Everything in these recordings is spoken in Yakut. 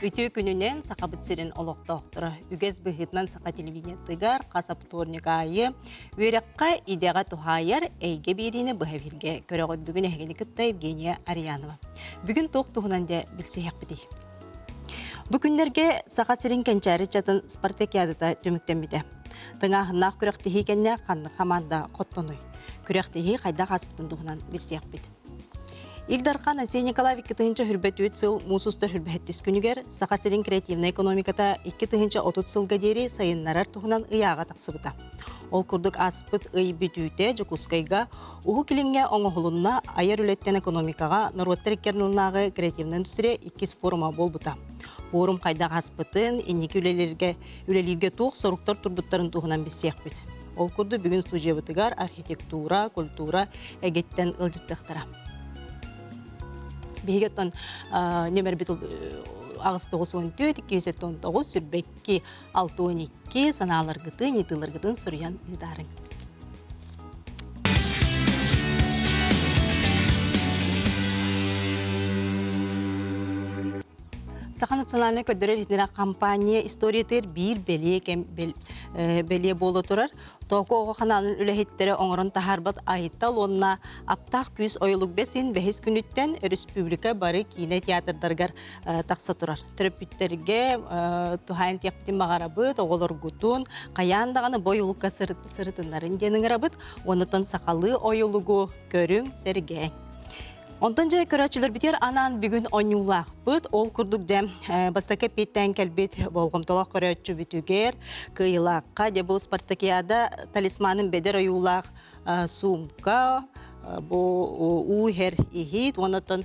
Үтүө күнүнэн Сахабыт сирин олохтоохторо үгэс быһыытынан саха телевидениетыгар хас вторник аайы үөрэххэ идэҕэ туһаайар эйгэ биэриини быһа эфиргэ көрөҕүт. Бүгүн эһигини кытта Евгения Арианова. Бүгүн туох туһунан дьэ билсиһиэхпитий? Бу күннэргэ Саха сирин кэнчээри ыччатын спартакиадата түмүктэммитэ. Тыҥааһыннаах күрэхтэһии кэннэ ханнык хамаанда хоттонуй? Күрэхтэһии хайдах ааспытын туһунан билсиэхпит. Ил Дархан Айсен Николаев 2024 сыл муус устар хүрбэһэттис күнүгэр Саха сирин креативнай экономиката 2030 сылга диэри сайыннарар туһунан ыйааҕа тахсыбыта. Ол курдук ааспыт ый бүтүүтэ Дьокуускайга Уһук Илиҥҥэ оҥоһулунна айар үлэттэн экономикаҕа норуоттар икки ардыларынааҕы креативнай индустрия иккис форума буолбута. Форум хайдах ааспытын, инники үлэлэргэ үлэлииргэ туох соруктар турбуттарын туһунан билсиэхпит. Ол курдук бүгүн студиябытыгар архитектура, культура эгиттэн ыалдьыттыахтара. Биһиги оттон нөмербит 894 279 сүрбэкки 62 санааларгытын, ыйытыыларгытын суруйан ыытаарыҥ. Саха национальнай көрдөрөр-иһитиннэрэр компания историятыгар биир бэлиэ кэм бэлиэ буола турар. Тооку оҕо ханаанын үлэһиттэрэ оҥорон таһаарбат Айтал уонна Аптаах күүс ойулук бэсин бэһис күнүттэн республика бары киинэ театрдарыгар тахса турар. Төрөппүттэргэ туһаайан тиэхпитин баҕарабыт, оҕолоргутун хайаан даҕаны бу ойулукка сырытыннарын диэн ыҥырабыт. Оннотон сахалыы ойулугу көрүҥ, сэргээҥ. Онтон дьэ көрөөччүлэрбитигэр анаан бүгүн оонньуулаахпыт. Ол курдук дьэ бастакы эппиэттээн кэлбит болҕомтолоох көрөөччүбүтүгэр кыайыылаахха дьэ бу спартакиада талисманын бэдэр ойуулаах суумка бу уу иһэр иһит уонна оттон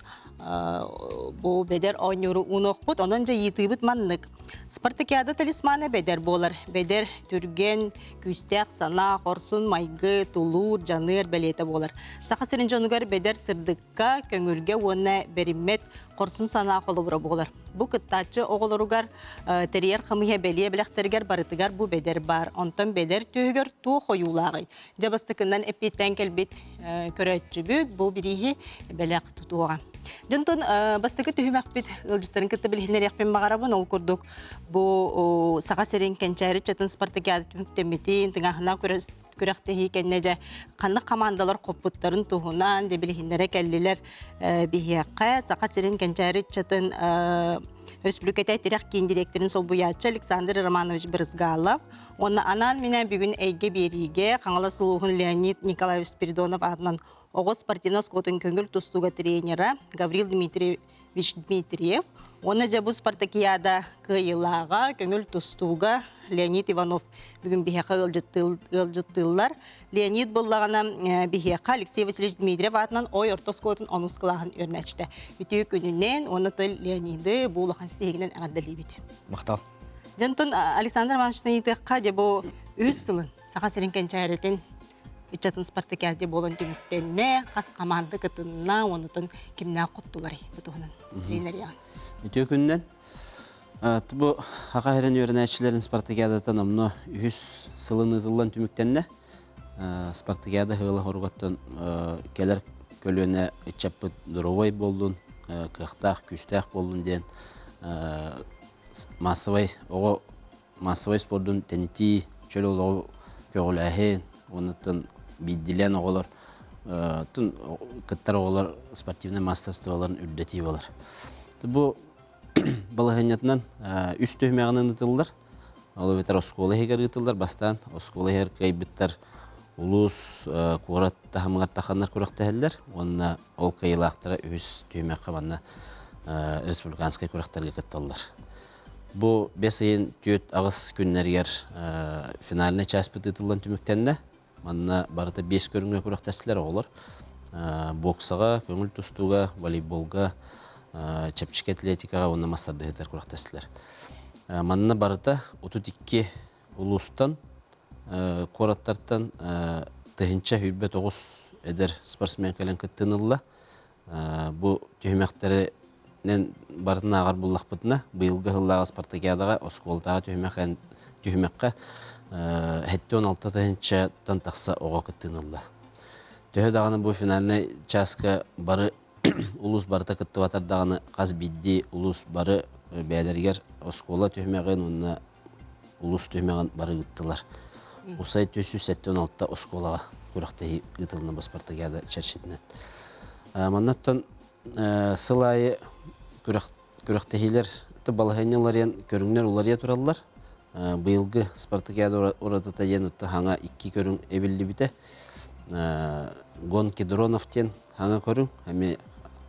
бу бэдэр оонньууру уунуохпут. Онон дьэ ыйытыыбыт маннык. Спартакиада талисмана бэдэр буолар. Бэдэр түргэн, күүстээх санаа, хорсун майгы, тулуур, дьаныар бэлиэтэ буолар. Саха сирин дьонугар бэдэр сырдыкка, көҥүлгэ уонна бэриммэт хорсун санаа холобура буолар. Бу кыттааччы оҕолоругар тэрийэр хамыыһа бэлиэ бэлэхтэригэр барытыгар бу бэдэр баар. Онтон бэдэр түөһүгэр туох ойуулааҕый? Дьэ бастакынан эппиэттээн кэлбит көрөөччүбүт бу бирииһи бэлэх тутуоҕа. Дьонтон бастакы түһүмэхпит ыалдьыттарын кытта билиһиннэриэхпин баҕарабын. Ол курдук бу Саха сирин кэнчээри ыччатын спартакиада түмүктэммитин, тыҥааһыннаах күрэхтэһии кэннэ дьэ ханнык хамаандалар хоппуттарын туһунан дьэ билиһиннэрэ кэллилэр биһиэхэ Саха сирин кэнчээри ыччатын Республиката тирэх киин дириэктэрин солбуйааччы Александр Романович Брызгалов уонна анаан-минээн бүгүн эйгэ биэриигэ Хаҥалас улууһун Леонид Николаевич Спиридонов аатынан оҕо спортивнай оскуолатын көҥүл тустууга тренера Гаврил Дмитриевич Дмитриев уонна дьэ бу спартакиада кыайыылааҕа көҥүл тустууга Леонид Иванов бүгүн биһиэхэ ыалдьыттыыллар. Леонид буллаҕына биһиэхэ Алексей Васильевич Дмитриев аатынан Ой орто оскуолатын онус кылааһын үөрэнээччитэ. Үтүө күнүнэн уонна тыл Леониды бу улахан ситиһигинэн эҕэрдэлиибит. Махтал. Дьонтон Александр Иванович ыйытыахха дьэ бу үһүс тылын Саха сирин кэнчээритин ыччатын спартакиада буолан түмүктэннэ, хас хамаанда кытынна, онутун кимнээх хоттуларый бу туһунан тренер Үтүө күннэн. Бу Саха сирин үөрэнээччилэрин спартакиадата номнуо үһүс сылын ыытыллан түмүктэннэ. Спартакиада ыһыала хоругаттан кэлэр көлүөнэ ыччаппыт доруобай буоллун, кыахтаах, күүстээх буоллун диэн массовай оҕо массовай спордун тэнитии, чөл олоҕу көҕүлээһин, уонна биирдиилээн оҕолор кыттар оҕолор спортивнай маастарыстыбаларын үрдэтии буолар. Бу балаһыанньатынан үс түһүмэҕинэн ыытыллар. Ол эбэтэр оскуола иһигэр ыытыллар. Бастаан оскуола иһигэр кыайбыттар улуус куорат таһымыгар таханнар күрэхтэһэллэр уонна ол кыайыылаахтара үһүс түһүмэххэ манна республиканскай күрэхтэргэ кытталлар. Бу бэс ыйын 4-8 күннэригэр финальнай чааспыт ыытыллан түмүктэннэ. Манна барыта биэс көрүҥҥэ күрэхтэстилэр оҕолор. Боксаҕа, көҥүл тустууга, волейболга, чэпчэки атлетикаҕа уонна мас тардыһыытыгар күрэхтэстилэр. Манна барыта 32 улуустан, куораттартан 1029 эдэр спортсмен кэлэн кыттыыны ылла. Бу түһүмэхтэринэн барытын ааҕар буллахпытына, быйылгы сыллааҕы спартакиадаҕа оскуолатааҕы түһүмэххэ 76 тыһыынчаттан тахса оҕо кыттыыны ылла. Төһө даҕаны бу финальнай чааска бары улуус барыта кыттыбатар даҕаны хас биирдии улуус бары бэйэлэригэр оскуола түһүмэҕин уонна улуус түһүмэҕин бары ыыттылар. Усай 476 оскуолаҕа күрэхтэһии ыытылынна бу спартакиада чэрчитинэн. Маннаттан сыл аайы күрэхтэһиилэр балаһыанньа уларыйан, көрүҥнэр уларыйа тураллар. Быйылгы спартакиада уратыта диэн отто хаҥа икки көрүҥ эбиллибитэ. Гонки дронов диэн хаҥа көрүҥ, эмиэ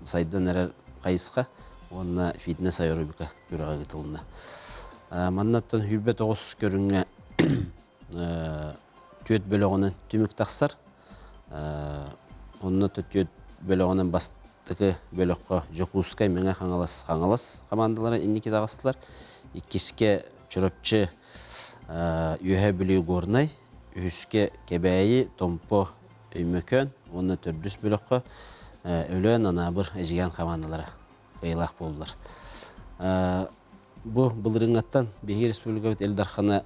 сайдан эрэр хайысха уонна фитнес аэробика күрэҕэ ыытылынна. Маннаттан 29 көрүҥҥэ түөрт бөлөҕүнэн түмүк тахсар. Онно түөрт бөлөҕүнэн бастакы бөлөххө Дьокуускай, Мэҥэ Хаҥалас, Хаҥалас хамаандалара инники таҕыстылар. Иккискэ Чурапчы, Үөһээ Бүлүү, Горнай, үһүскэ Кэбээйи, Томпо, Өймөкөөн уонна төрдүс бөлөххө Өлөөн, Анаабыр, Эдьигээн хамаандалара кыайыылаах буоллулар. Бу былырыыҥҥаттан биһиги республикабыт Ил Дархана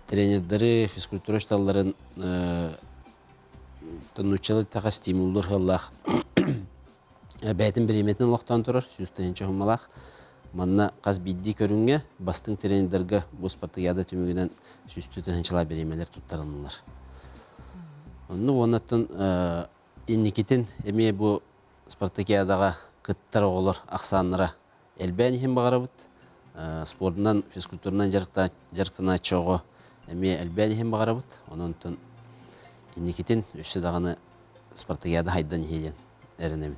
тренердары, физкультура учууталларын нууччалыы таха стимуллуур сыаллаах бэйэтин бириэмэтин олохтоон турар 100 тыһыынча суммалаах. Манна хас биирдии көрүҥҥэ бастыҥ тренердэргэ бу спартакиада түмүгүнэн 100 тыһыынчалаах бириэмэлэр туттарыллар. Онну уоннаттан инникитин эмиэ бу спартакиадаҕа кыттар оҕолор ахсааннара элбээн иһин баҕарабыт. Спордунан, физкультуранан дьарыктанааччы оҕо эмиэ элбээн иһин баҕарабыт. Онон инникитин өссө даҕаны спартакиада хайдан иһиэ диэн эрэнэбин.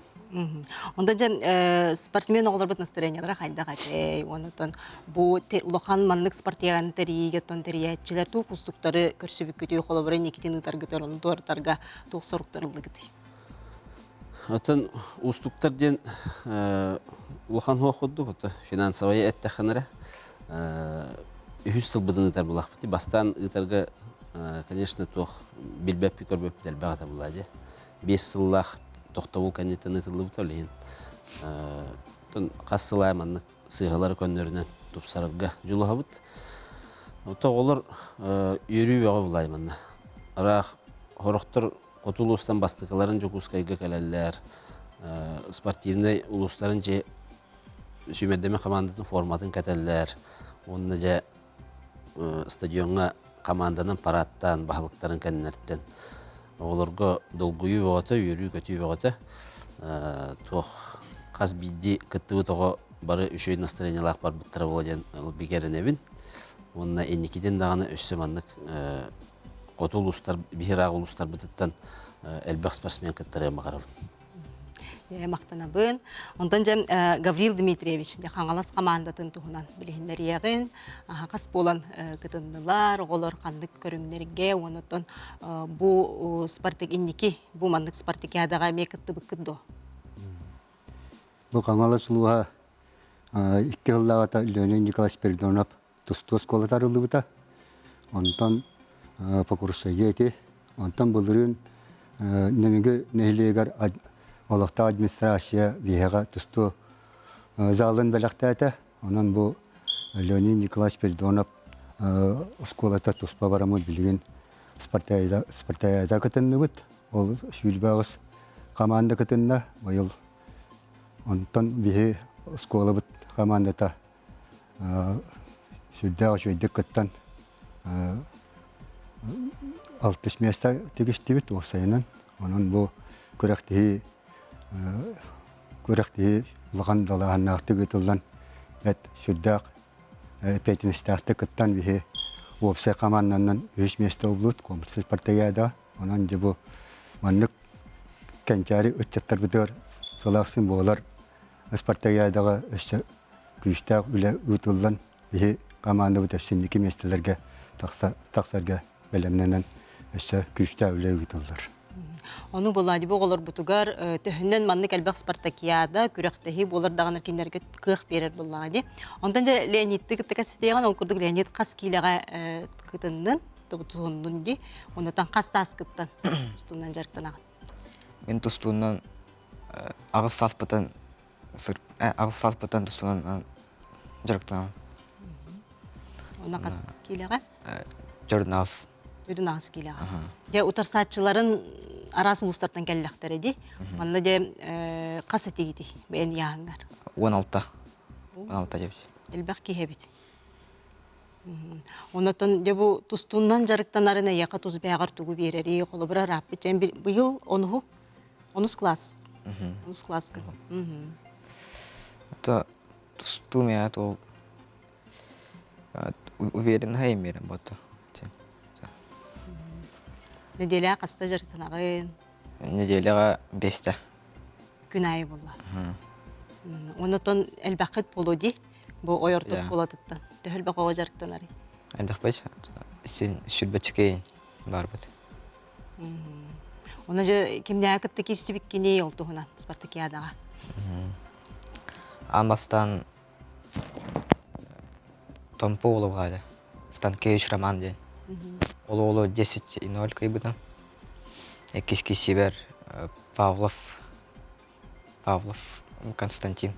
Онда дьэ спортсмен оҕолорбут настроениялара хайдах этэй? Онтон бу улахан маннык спартиан тэрийиигэ оттон тэрийээччилэр туох уустуктары көрсүбүккүтүй, холобура инникитин ыытаргытыгар, ону туоратарга туох соруктар ыллыгытый? Оттон уустуктар диэн улахан суох курдук, ото финансовай эттэххинэ эрэ үһүс сылбытын ыытар булахпыт. Бастаан ыытарга, конечно, туох билбэппит, көрбөппүт элбэх этэ буолаа дии. 5 сыллаах тохтобул кэнниттэн ыытыллыбыта, ол иһин хас сыл аайы маннык сыыһалары көннөрүнэн тупсарарга дьулуһабыт. Ото оҕолор үөрүү бөҕө булаай манна. Ыраах хорохтор хоту улуустан бастакыларын Дьокуускайга кэлэллэр. Спортивнай улуустарын дьэ сүүмэрдэмэ командатын форматын кэтэллэр. Уонна дьэ стадиоҥҥа команданан парадтаан баһылыктарын кэннэриттэн оҕолорго долгуйуу бөҕөтө, үөрүү-көтүү бөҕөтө. Туох хас биирдии кыттыбыт оҕо бары үчүгэй настроениелаах барбыттара буолуо диэн бигэ эрэнэбин. Уонна инникитин даҕаны өссө маннык хоту улуустар, биһиги улуустарбытыттан элбэх спортсмен кыттарыан баҕарабын. Дьэ, махтанабын. Онтон дьэ Гаврил Дмитриевич дьэ Хаҥалас хамаандатын туһунан билиһиннэриэҕин, хас буолан кытыннылар, оҕолор ханнык көрүҥнэргэ, онтон бу спартак инники бу маннык спартакиадаҕа эмиэ кыттыбыккыт дуо? Бу Хаҥалас улууһа 2 сыллааҕыта Леонид Николаевич Спиридонов тустуу оскуолата арыллыбыта. Онтон Покурсайга ити. Онтон былырыын Нөмүгү нэһилиэгэр олохтоох администрация биһиэхэ тустуу залын бэлэхтээтэ. Онон бу Леонид Николаевич Спиридонов оскуолата туспа бараммыт билигин спартакиада кытынныбыт. Ол 28 команда кытынна. Быйыл онтон биһи оскуолабыт командата сүрдээх үчүгэйдик кыттан алтыс миэстэ тигистибит уопсайынан. Онон бу күрэхтэһии улахан далааһыннаахтык ыытыллан эт сүрдээх эппиэтинэстээхтик кыттан биһи уопсай хамаанданан үһүс миэстэ ылбыт комплекс спартакиада. Онон дьэ бу маннык кэнчээри ыччаттарбытыгар сыл ахсын буолар спартакиадаҕа өссө күүстээх үлэ ыытыллан биһи командабыт өссө инники миэстэлэргэ тахсарга бэлэмнэнэн өссө күүстээх үлэ ыытыллар. Ону Владимир оҕолорбутугар төһөннөн маннык элбэх спартакиада, күрэхтэһии буолар даҕаны кинилэргэ кыах биэрэр буоллаҕа дии. Онтон дьэ Леонидты кытта кэпсэтиэҕин, ол курдук Леонид хас киилэҕэ кытыннын, тутуннун дии. Онтон хас сааскыттан тустуунан дьарыктанаҕын? Мин тустуунан 8 сааспыттан тустуунан дьарыктанабын. Онно хас киилэҕэ? 48. 48 киилэҕэ. Дьэ утарсааччыларын араас улуустартан кэллэхтэрэ дии. Манна дьэ хас этигитий бэйэн ыйааһыҥҥар? 16. 16 дебит. Элбэх киһи эбит. Онотон дьэ бу тустуунан дьарыктанарын эйиэхэ тус бэйэҕэр тугу биэрэрий? Холобура ырааппыт дьэн быйыл онуһу онус класс. Онус класска. Это тустуу миэхэ ол уверенноһа имиэрин буотта. Неделя хаста дьарыктанаҕын? Неделяҕа бэстэ. Күн аайы буолла. Онотон элбэххит буолуо дии бу ой орто оскуолатыттан. Төһө элбэх оҕо дьарыктанарый? Элбэхпит. Син сүрбэччикейин барбыт. Оны же кимнээҕи кытта киирсибиккиний ол туһунан спартакиадаҕа? Аан бастаан Томпо уолугаада Станкевич Роман диэн. Ол уолу 10-0 кыйбытым. Иккис киирсиибэр Павлов Павлов Константин.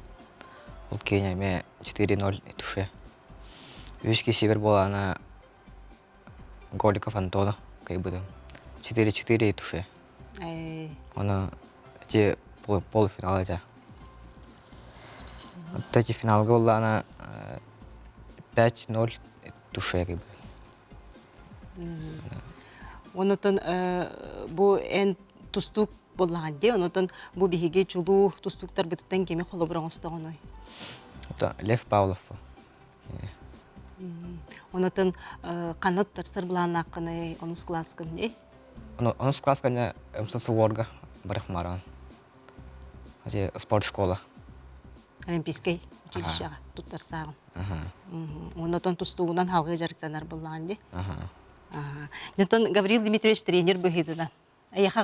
Ол киэнэ эмиэ 4-0 туше. Үһүс киирсиибэр буолаана Голиков Антона кыйбытым. 4-4 туше. Оны эти полуфинал этэ. Эти финалга буоллаҕына 5-0 туше кыйбытым. Онотон бу эн тустуук буоллаҕын дии, онотон бу биһиги чулуу тустууктарбытыттан кими холобур оҥостоҕунуй? Лев Павлов бу. Онотон ханна туттарсар былааннааххыный, онус кылааскын дии? Онус класска не МССУ-орга барыхмаран. Спорт школа. Олимпийскай училищеҕа туттарсааҕын. Онотон тустуугунан халгыы дьарыктанар буоллаҕын дии. Онтон Гаврил Дмитриевич тренер быһыытынан эйиэхэ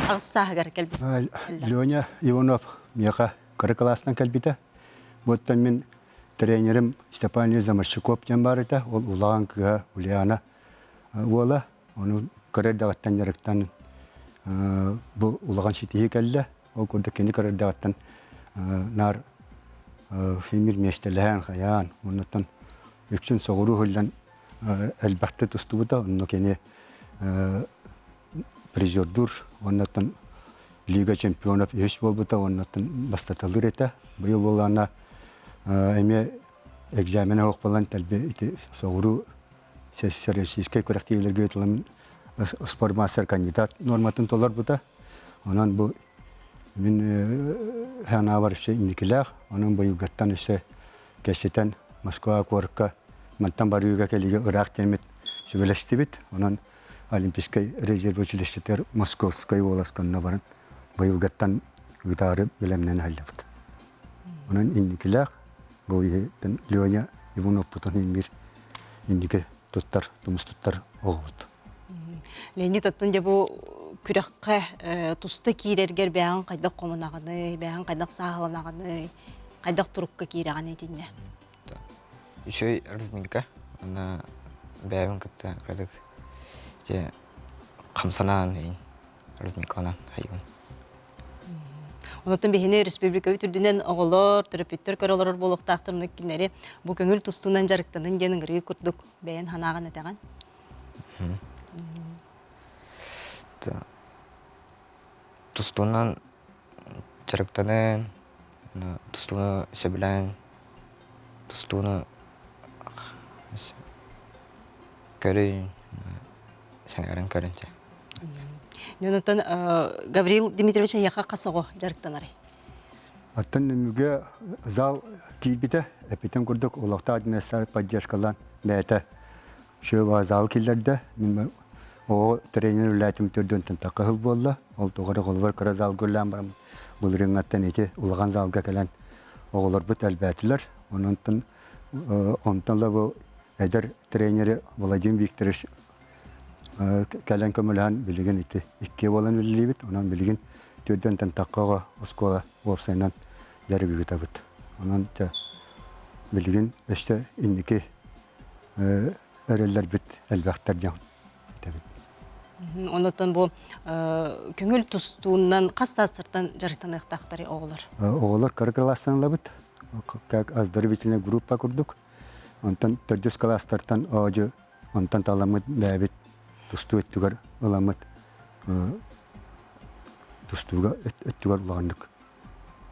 аҕыс сааһыгар кэлбит. Леня Иванов миэхэ кыра кылаастан кэлбитэ. Буоттан мин тренерим Степан Заморщиков диэн баар этэ. Ол улахан кыыһа Ульяна уола. Ону кыра эрдэҕиттэн дьарыктан бу улахан ситиһии кэллэ. Ол курдук кини кыра эрдэҕиттэн наар фильмир миэстэлэһэн, хайаан, оннуттан үксүн соҕуруу иһиллэн элбэхтик тустубута. Онно кини призердуур, оннуттан Лига чемпионов үһүс буолбута, оннуттан бастаталыыр этэ. Быйыл буоллаҕына эмиэ экзамена суох буолан тэлби ити соҕуруу российскай күрэхтэһиилэргэ ыытыллан спортмастер кандидат нуорматын толорбута. Онон бу мин санаабар өссө инникилээх, онон быйылгыттан өссө кэситэн Москва куоракка мантан барыыга кэлиигэ ыраах диэммит сүбэлэстибит. Онон Олимпийскай резерв училищетыгар Московскай уоласка онно баран быйылгыттан ыытаары бэлэмнэнэ сылдьабыт. Онон инникилээх бу иһиттэн Леня Ивановпутун иһин инники туттар, тумус туттар оҕобут. Леонид, оттон дьэ бу күрэххэ туста киирэргэр бэйэҕин хайдах хомунаҕыный, бэйэҕин хайдах сааһыланаҕыный, хайдах турукка киирэҕиний итиннэ? Үчүгэй разминка уонна бэйэбин кытта кыратык ити хамсанаан разминкаланан хайыгын. Онотон биһини республикабыт үрдүнэн оҕолор, төрөппүттэр көрө олорор буолуохтаахтарына кинилэри бу көҥүл тустуунан дьарыктанын диэн ыҥырыы курдук бэйэн санааҕын этэҕин. Тустуунан дьарыктанын, тустууну сөбүлээн, тустууну көрүн, сэҥээрэн көрүн чэ. Онтон Гаврил Дмитриевич эйиэхэ хас оҕо дьарыктанарый? Оттон нөмүгэ зал киирбитэ, эппитим курдук олохтоох администрация поддержкалаан бэйэтэ Шөба зал киллэрдэ. Мин оҕо тренер үлээтим төрдүөн тахха сыл буолла. Ол тоҕо холобур кыра залга үлэлээн баран былырыыҥҥаттан ити улахан залга кэлэн оҕолорбут элбээтилэр. Онон онтон да бу эдэр тренери Владимир Викторович кэлэн көмөлөһөн билигин ити икки буолан үлэлиибит. Онон билигин төрдүөн тахха оскуола уопсайынан дьарыгырытабыт. Онон билигин өссө инники өрөллөрбүт элбэхтэр диэн этэбин. Онотон бу көҥүл тустуунан хас саастартан дьарыктаныахтаахтарый оҕолор? Оҕолор кыра кылаастан ылабыт. Как оздоровительная группа курдук. Онтон төрдүс кылаастартан оодьу онтон таламмыт бэйэбит тустуу өттүгэр ыламмыт тустууга өттүгэр улаханнык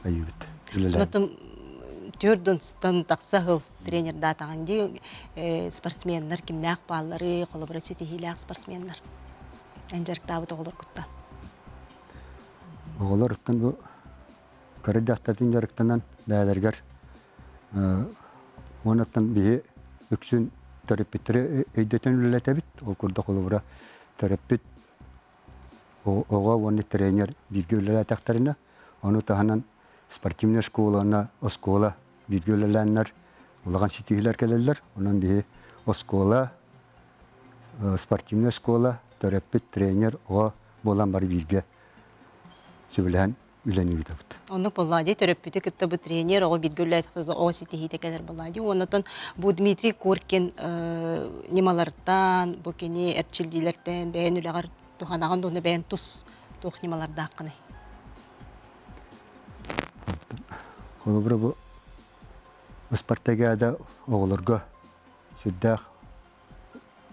айыыбыт. Онотон Төрдүнстан тахса сыл тренердаатаҕын дии спортсменнар кимнээх бааллары, холобура ситиһиилээх спортсменнар. Эн дьарыктаабыт оҕолор кутта. Оҕолор оттон бу кыра дьахтатын дьарыктанан бэйэлэригэр уоннаттан биһи үксүн төрөппүттэри өйдөтөн үлэлэтэбит. Ол курдук холобура төрөппүт оҕо уонна тренер бииргэ үлэлээтэхтэринэ, ону таһынан спортивная школа уонна оскуола бииргэ үлэлээннэр улахан ситиһиилэр кэлэллэр. Онон биһи оскуола, спортивная школа, төрөппүт, тренер, оҕо буолан бары бииргэ сөбүлэһэн үлэни ыытабыт. Оннук буоллаа дии төрөппүтү кытта бу тренер оҕо бииргэ үлэлээтэхтэ оҕо ситиһиитэ кэлэр буоллаа дии. Уоннатан бу Дмитрий Коркин ньымалартан, бу кини эрчиллиилэртэн бэйэн үлэҕэр туһанаҕын уонна бэйэн тус туох ньымалардааххыный? Холобура бу Спартакиада оҕолорго сүрдээх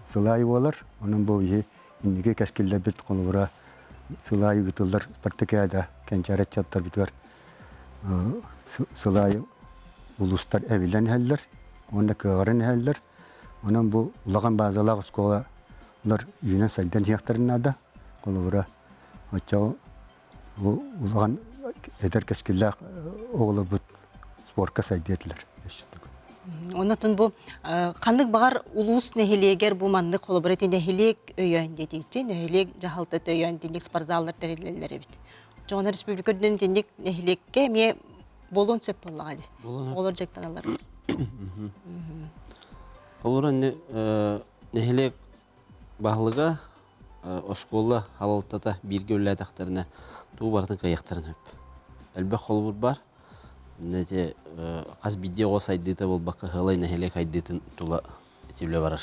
сылаай буолар. Онон бу иһи инники кэскиллэрбит холобура сылаай ыытыллар Спартакиада кэнчээри ыччаттарбытыгар сылаай улуустар эбилэн иһэллэр уонна кыаҕыран иһэллэр. Онон бу улахан базалаах оскуолалар үүнэн-сайдан иһиэхтэрин наада. Холобура, оччоҕо бу улахан эдэр кэскиллээх оҕолорбут спорка сайдыа этилэр. Онотон бу ханнык баҕар улуус нэһилиэгэр бу маннык холобура ити нэһилиэк өйөөн диэтииччи, нэһилиэк дьаһалтата өйөөн итинник спортзаллар тэриллэллэр эбит. Дьоҕонор республика үрдүнэн итинник нэһилиэккэ эмиэ буолуон сөп буоллаҕа дии. Оҕолор дьарыктаналлар. Холобура нэһилиэк баһылыга оскуола салалтата бииргэ үлэлээтэхтэринэ тугу барытын кыайыахтарын сөп. Элбэх холобур баар. Ити хас биирдии оҕо сайдыыта буолбакка сыалай нэһилиэк сайдыытын тула ити үлэ барар.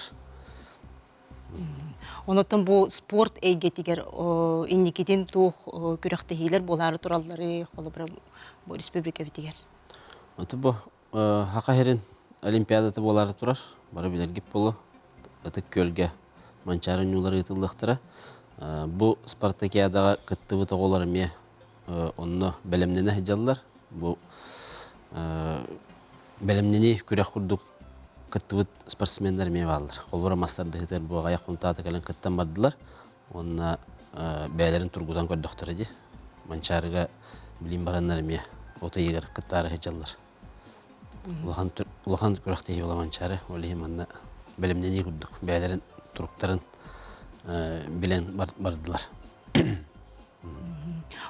Онотон бу спорт эйгэтигэр инникитин туох күрэхтэһиилэр буолаары тураллары холобура бу республикабитигэр? Ото бу Саха сирин Олимпиадата буолаары турар. Бары билэргит буолуо. Ытык Күөлгэ Манчаары оонньуулар ыытыллыахтара. Бу спартакиадаҕа кыттыбыт оҕолор эмиэ онно бэлэмнэнэ сылдьаллар. Бу бэлэмнэнии күрэх курдук кыттыбыт спортсменнар эмиэ бааллар. Холобура мастардыһытыгар бу аҕыйах хонтаата кэлэн кыттан бардылар. Уонна бэйэлэрин тургутан көрдөхтөрө дии. Манчаарыга билин бараннар эмиэ от ыйыгар кыттаары сылдьаллар. Улахан улахан күрэхтэһии буола Манчаары. Ол иһин манна бэлэмнэнии курдук бэйэлэрин туруктарын билэн бардылар.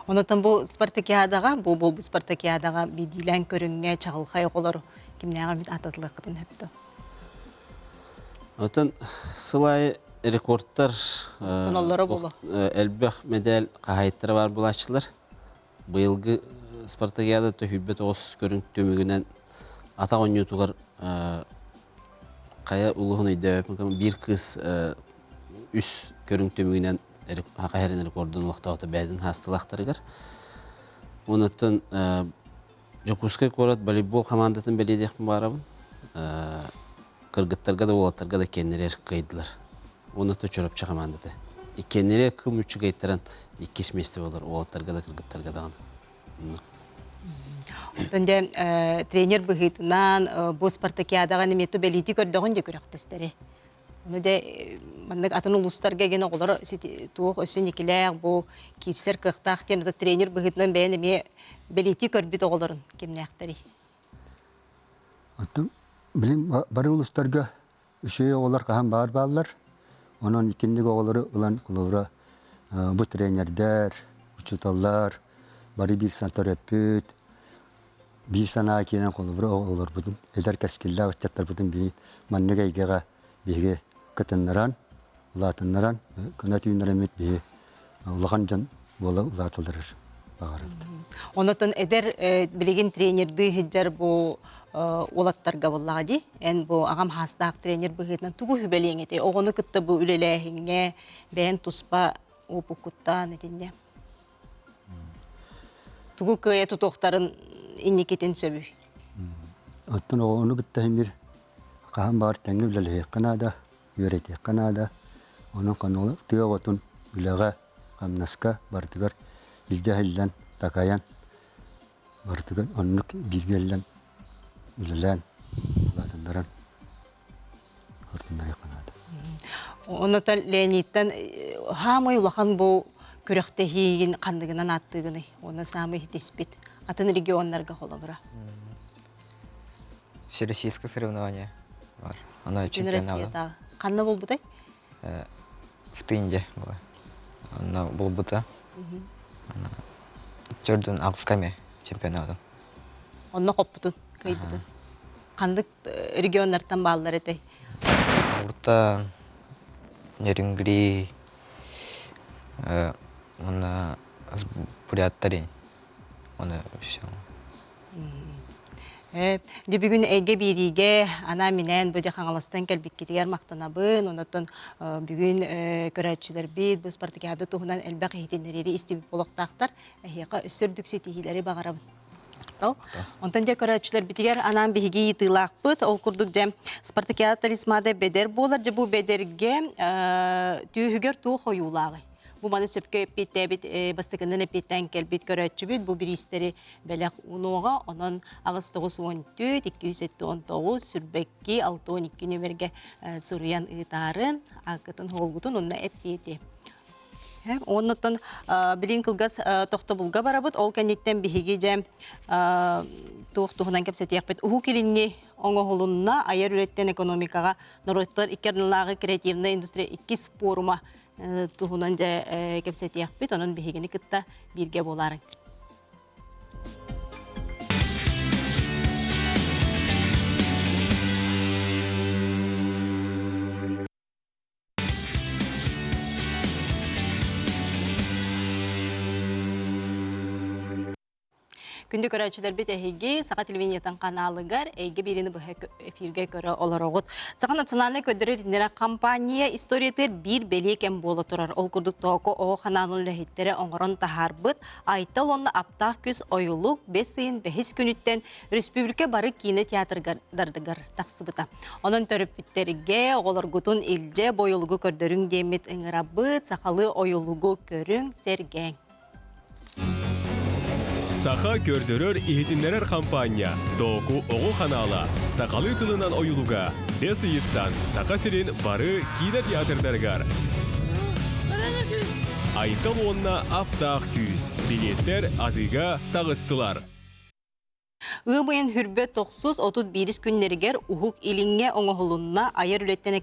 Онотон бу спартакиадаҕа, бу буолбут спартакиадаҕа биирдиилээн көрүҥҥэ чаҕылхай оҕолор кимнээҕи эмит аататылыаххытын сөп дуо? Оттон сыл аайы рекордтар элбэх мэдээл хаһаайыттара баар буолааччылар. Быйылгы спартакиада төһүйбэт оҕус көрүҥ түмүгүнэн атах оонньуутугар хайа улууһун өйдөөбөппүн биир кыыс үс көрүҥ түмүгүнэн Саха сирин рекордун олохтоохто бэйэтин хаастылаахтарыгар. Онуттан Дьокуускай куорат волейбол хамаандатын бэлиэтиэхпин баарабын. Кыргыттарга да уолаттарга да киэннэрэр кыайдылар. Уонна то Чурапчы хамаандата. Иккиэннэрэ кыл мүччү кыайтаран иккис миэстэ буолар уолаттарга да кыргыттарга даҕаны. Оттон дьэ тренер быһыытынан бу спартакиадаҕа немето бэлиэтии көрдөҕүн дьэ күрэхтэстэри. Ону дьэ маннык атын улуустарга эгин оҕолор туох өссө никилээх бу киирсэр кыахтаах диэн тренер быһыытынан бэйэн эмиэ бэлиэтии көрбүт оҕолорун кимнээхтэрий? Оттон билим бары улуустарга үчүгэй оҕолор хаһан баар бааллар. Онон итинник оҕолору ылан холобура бу тренердэр, учууталлар бары биир сан төрөппүт, биир санаа киирэн холобура оҕолорбутун, эдэр кэскиллээх ыччаттарбытын биһи маннык эйгэҕэ биһиги кытыннаран, улаатыннаран, көнө түүннэриммит биһи улахан дьон буола улааталларыгар баҕарабыт. Онотон эдэр билигин тренердыы сылдьар бу уолаттарга буоллаҕа дии. Эн бу аҕам хаастаах тренер быһыытынан тугу сүбэлиэҥ этэй? Оҕону кытта бу үлэлээһиҥҥэ бэйэн туспа уопуккуттаан итиннэ. Тугу кыайа тутуохтарын инникитин сөбүй? Оттон оҕону кытта син хаһан баҕар тэҥҥэ үлэлэһиэххэ наада, үөрэтиэххэ наада. Онон хонугу тыа оҕотун үлэҕэ, хамнаска барытыгар илдьэ иһиллэн, такайан, барытыгар оннук бииргэ иһиллэн. үлэлээн улаатыннаран Ортоннарыахха наада. Онотон Леонидтан хаамай улахан бу күрэхтэһиигин ханныгынан ааттыыгыный? Уонна саамай иһитиспит атын регионнарга холобура. Всероссийское соревнование бар. Оно Бүтүн чемпионата. Россиятааҕы. Ханна буолбутай? В Тынде была. Онно булбута. Төрдүн ағыскаме чемпионатым. Онно хоппутун, кыйбытын. Ханнык регионнартан бааллар этэй? Уртан, Нерюнгри, уонна Буряттарин. Оны все. Дьэ бүгүн эйгэ биэриигэ анаан-минээн бу дьэ Хаҥаластан кэлбиккитигэр махтанабын. Онтон бүгүн көрөөччүлэрбит бу спартакиада туһунан элбэх иһитиннэриини истибит буолуохтаахтар. Эһиэхэ өссө үрдүк ситиһиилэри баҕарабын. Онтон дьэ көрөөччүлэрбитигэр анаан биһиги ыйытыылаахпыт. Ол курдук дьэ спартакиада талисмана бэдэр буолар. Дьэ бу бэдэргэ түөһүгэр туох ойуулааҕый? Бу маны сөпкө эппиэттээбит бастакынан эппиэттээн кэлбит көрөөччүбүт бу бириистэри бэлэх унуоҕа. Онон 894 279 сүрбэкки 62 нүөмэргэ суруйан ыытаарын, ааккытын хоолгутун уонна эппиэти. Оннуттан билин кылгас тохтобулга барабыт. Ол кэнниттэн биһиги дьэ туох туһунан кэпсэтиэхпит. Уһук Илиҥҥи оҥоһулунна айар үлэттэн экономикаҕа норуоттар икки ардылааҕы креативнай индустрия иккис пуорума туһунан дьэ кэпсэтиэхпит. Онон биһигини кытта бииргэ буолаарыҥ. Күндү көрөөччүлэрбит эһиги Саха телевидениетын каналыгар эйгэ биэриини быһа эфиргэ көрө олороҕут. Саха национальнай көрдөрөр иһитиннэрэр компания историятыгар биир бэлиэ кэм буола турар. Ол курдук Тооко оҕо ханаалын үлэһиттэрэ оҥорон таһаарбыт Айтал уонна Аптаах күс ойулук бэс ыйын бэһис күнүттэн республика бары киинэ театрдарыгар тахсыбыта. Онон төрөппүттэргэ оҕолоргутун илдьэ бу ойулугу көрдөрүҥ диэммит ыҥырабыт, сахалыы ойулугу көрүҥ, сэргээҥ. Саха көрдөрөр иһитиннэрэр хампаанньа Тооку оҕо ханаала сахалыы тылынан ойулуга бэс ыйыттан Саха сирин бары киинэ театрдарыгар Айтал уонна Аптаах күүс билиэттэр атыыга таҕыстылар. Ыам ыйын хүрбэ тохсус 31 күннэригэр Уһук Илиҥҥэ оҥоһулунна айар үлэттэн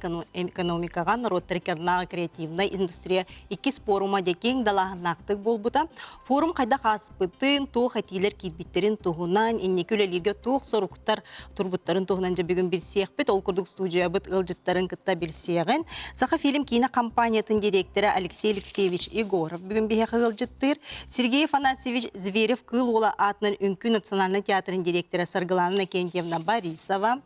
экономикаҕа норуоттар иккардынааҕы креативнай индустрия иккис пуорума дьэ киэҥ далааһыннаахтык буолбута. Форум хайдах ааспытын, туох этиилэр киирбиттэрин туһунан, инники үлэлииргэ туох соруктар турбуттарын туһунан дьэ бүгүн билсиэхпит. Ол курдук студиябыт ыалдьыттарын кытта билсиэҕин. Сахафильм киинэ компаниятын директора Алексей Алексеевич Егоров бүгүн биһиэхэ ыалдьыттыыр. Сергей Афанасьевич Зверев Кыыл Уола аатынан Үҥкүү национальнай театрын директора Саргылана Иннокентьевна Борисова.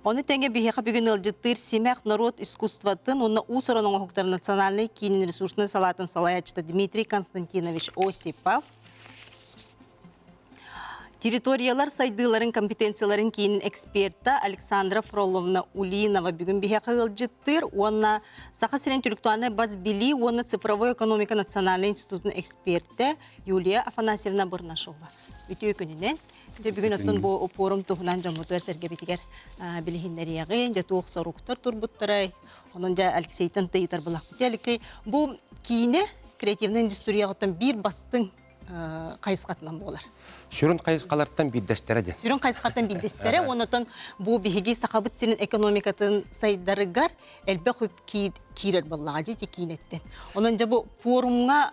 Ону тэҥэ биһиэхэ бүгүн ыалдьыттыыр Симэх норуот искусствотын уонна уус-уран оҥоһуктарын национальнай киинин ресурснай салаатын салайааччыта Дмитрий Константинович Осипов. Территориялар сайдыыларын компетенцияларын киинин эксперта Александра Фроловна Улинова бүгүн биһиэхэ ыалдьыттыыр уонна Саха сирин интеллектуальнай бас билии уонна цифровой экономика национальнай институтун экспертэ Юлия Афанасьевна Бурнашова. Үтүө күнүнэн. Дьэ бүгүн оттон бу пуорум туһунан дьоммутугар сэргэбитигэр билиһиннэриэҕин, дьэ туох соруктар турбуттарай. Онон дьэ Алексейтан тыйытар булахпыт. Алексей, бу киинэ креативнай индустрияҕыттан биир бастыҥ хайысхатынан буолар. Сүрүн хайысхалартан биирдэстэрэ диэн. Сүрүн хайысхаттан биирдэстэрэ. Онотон бу биһиги Сахабыт сирин экономикатын сайдарыгар элбэх үп киирэр буоллаҕа дьэ ити киинэттэн. Онон дьэ бу форумҥа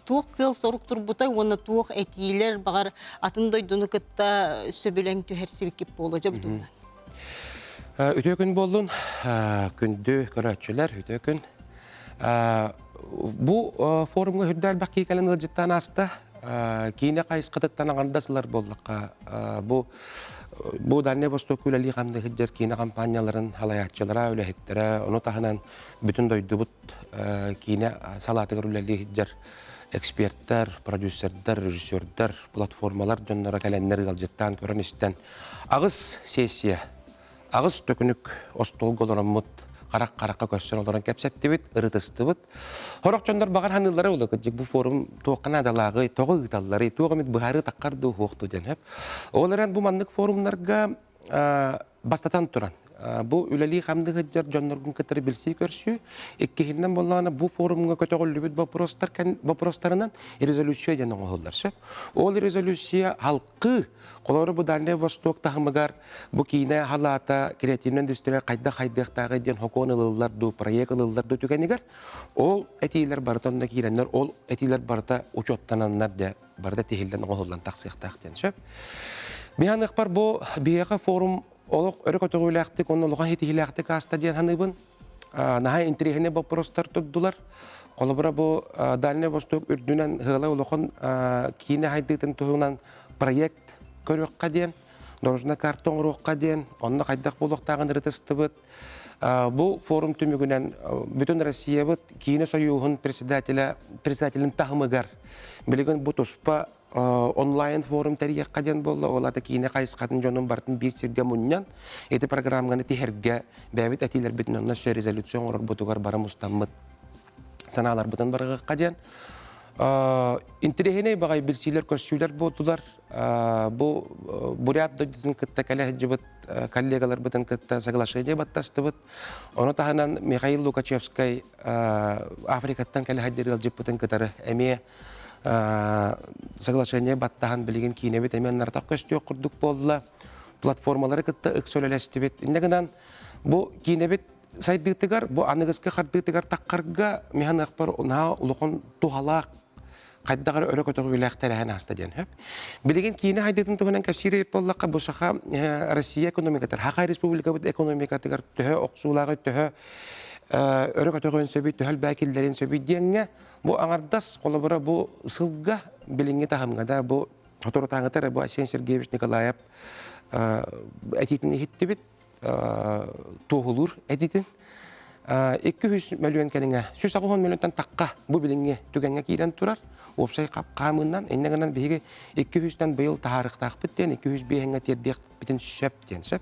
туох сыал-сорук турбутай уонна туох этиилэр баҕар атын дойдуну кытта сөбүлэҥ түһэрсибиккит буолуо дьэ бу туһунан. Үтүө күн буоллун, күндү көрөөччүлэр, үтүө күн. Бу форумҥа үрдэ элбэх киһи кэлэн ыалдьыттаан ааста. Киинэ хайысхатыттан аҥардас ылар буоллахха, бу бу Дальнай Восток үлэлии хамныы сылдьар киинэ компанияларын салайааччылара, үлэһиттэрэ, ону таһынан бүтүн дойдубут киинэ салаатыгар үлэлии сылдьар эксперттэр, продюсердар, режиссердар, платформалар дьонноро кэлэннэр ыалдьыттаан көрөн-истэн аҕыс сессия Аҕыс төкүнүк остуолга олороммут, харах-харахха көрсөн олорон кэпсэттибит, ырытыстыбыт. Сорох дьоннор баҕар саныыллара буолуо, кырдьык бу форум туохха наадалааҕый, тоҕо ыыталларый, туох эмит быһаарыы таххар дуу, суох дуу диэн сөп. Ол эрэн бу маннык форумнарга Бастатан туран, бу үлэлии хамныы сылдьар дьонноргун кытары билсии көрсүү, иккиһинэн буоллаҕына бу форумҥа көтөҕүллүбүт боппуруостар боппуруостарынан резолюция диэн оҥоһуллар сөп. Ол резолюция халкы, холобура бу Дальнай Восток таһымыгар бу киинэ халаата креативнай индустрия хайдах хайдыахтааҕый диэн сокуон ылыллар дуу, проект ылыллар дуу түгэнигэр ол этиилэр барыта онно киирэннэр, ол этиилэр барыта учуоттананнар дьэ барыта тиһиллэн оҥоһуллан тахсыахтаах диэн сөп. Биһаныахпар бу биһиэхэ форум олох өрө көтөҕүүлээхтик уонна улахан ситиһиилээхтик ааста диэн саныыбын. Наһаа интэриэһинэй боппуруостар турдулар. Холобура бу Дальнай Восток үрдүнэн ыала улахан киинэ хайдыытын туһунан проект көрүөххэ диэн, дорожная карта оҥоруохха диэн, онно хайдах буолуохтааҕын ырытыстыбыт. Бу форум түмүгүнэн бүтүн Россиябыт киинэ сойууһун председателя председателин таһымыгар билигин бу туспа онлайн форум тэрийиэххэ диэн буолла. Ол ата киинэ хайысхатын дьонун барытын биир сиргэ мунньан ити программаны тиһэргэ бэйэбит этиилэрбитин онно өссө резолюция оҥорорбутугар бары мустаммыт санааларбытын барыгыахха диэн. Интэриэһинэй баҕай билсиилэр көрсүүлэр буолдулар. Бу Бурят дойдутун кытта кэлэ сылдьыбыт коллегаларбытын кытта соглашение баттастыбыт. Ону таһынан Михаил Лукачевскай Африкаттан кэлэ сылдьар ыалдьыппытын кытары эмиэ соглашение баттаһан билигин киинэбит эмиэ наратах көстүөх курдук буолла. Платформалары кытта ыкса үлэлэстибит. Инньэ гынан бу киинэбит сайдыытыгар, бу аныгыскы хардыытыгар таххарга миһаныахпар наһаа улахан туһалаах хайдах эрэ өрө көтөҕүүлээх тэрээһин ааста диэн сөп. Билигин киинэ хайдыытын туһунан кэпсиир эбит буоллахха, бу саха Россия экономикатыгар, Саха Республикабыт экономикатыгар төһө охсуулааҕый, төһө өрө көтөҕүөн сөбүй, төһө элбээ киллэриэн сөбүй диэҥҥэ бу аҥардас холобура бу сылга билиҥҥи таһымҥа да бу соторутааҥыта эрэ бу Айсен Сергеевич Николаев этиитин иһиттибит туоһулуур этитин. 200 мөлүйүөн кэриҥэ, 180 мөлүйүөнтэн тахха бу билиҥҥи түгэҥҥэ киирэн турар. Уопсай хаамыынан, иннэ гынан биһиги 200-тэн быйыл таһаарыахтаахпыт диэн, 205-ҥэ тиэрдиэхпитин сөп диэн сөп.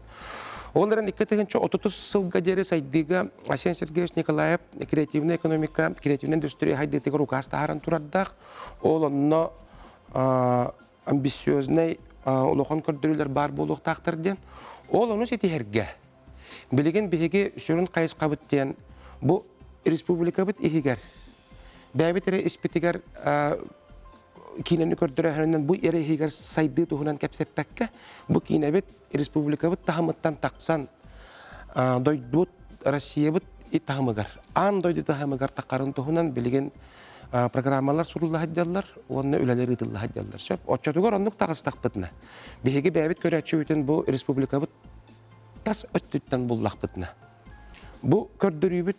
Ол эрэн 2030 сылга диэри сайдыыга Айсен Сергеевич Николаев креативная экономика, креативная индустрия хайдыытыгар укаас таһааран турардаах. Ол онно амбициознай улахан көрдөрүүлэр баар буолуохтаахтар диэн. Ол ону ситиһэргэ билигин биһиги сүрүн хайысхабыт диэн бу республикабыт иһигэр бэйэбит эрэ испитигэр киинэни көрдөрөһөрүнэн бу эрэ иһигэр сайдыы туһунан кэпсэппэккэ бу киинэбит республикабыт таһымыттан тахсан дойдубут Россиябыт таһымыгар аан дойду таһымыгар тахарын туһунан билигин программалар сурулла сылдьаллар уонна үлэлэр ыытылла сылдьаллар. Сөп. Оччотугар оннук таҕыстахпытына, биһиги бэйэбит көрөөччүбүтүн бу республикабыт тас өттүттэн буллахпытына, бу көрдөрүүбүт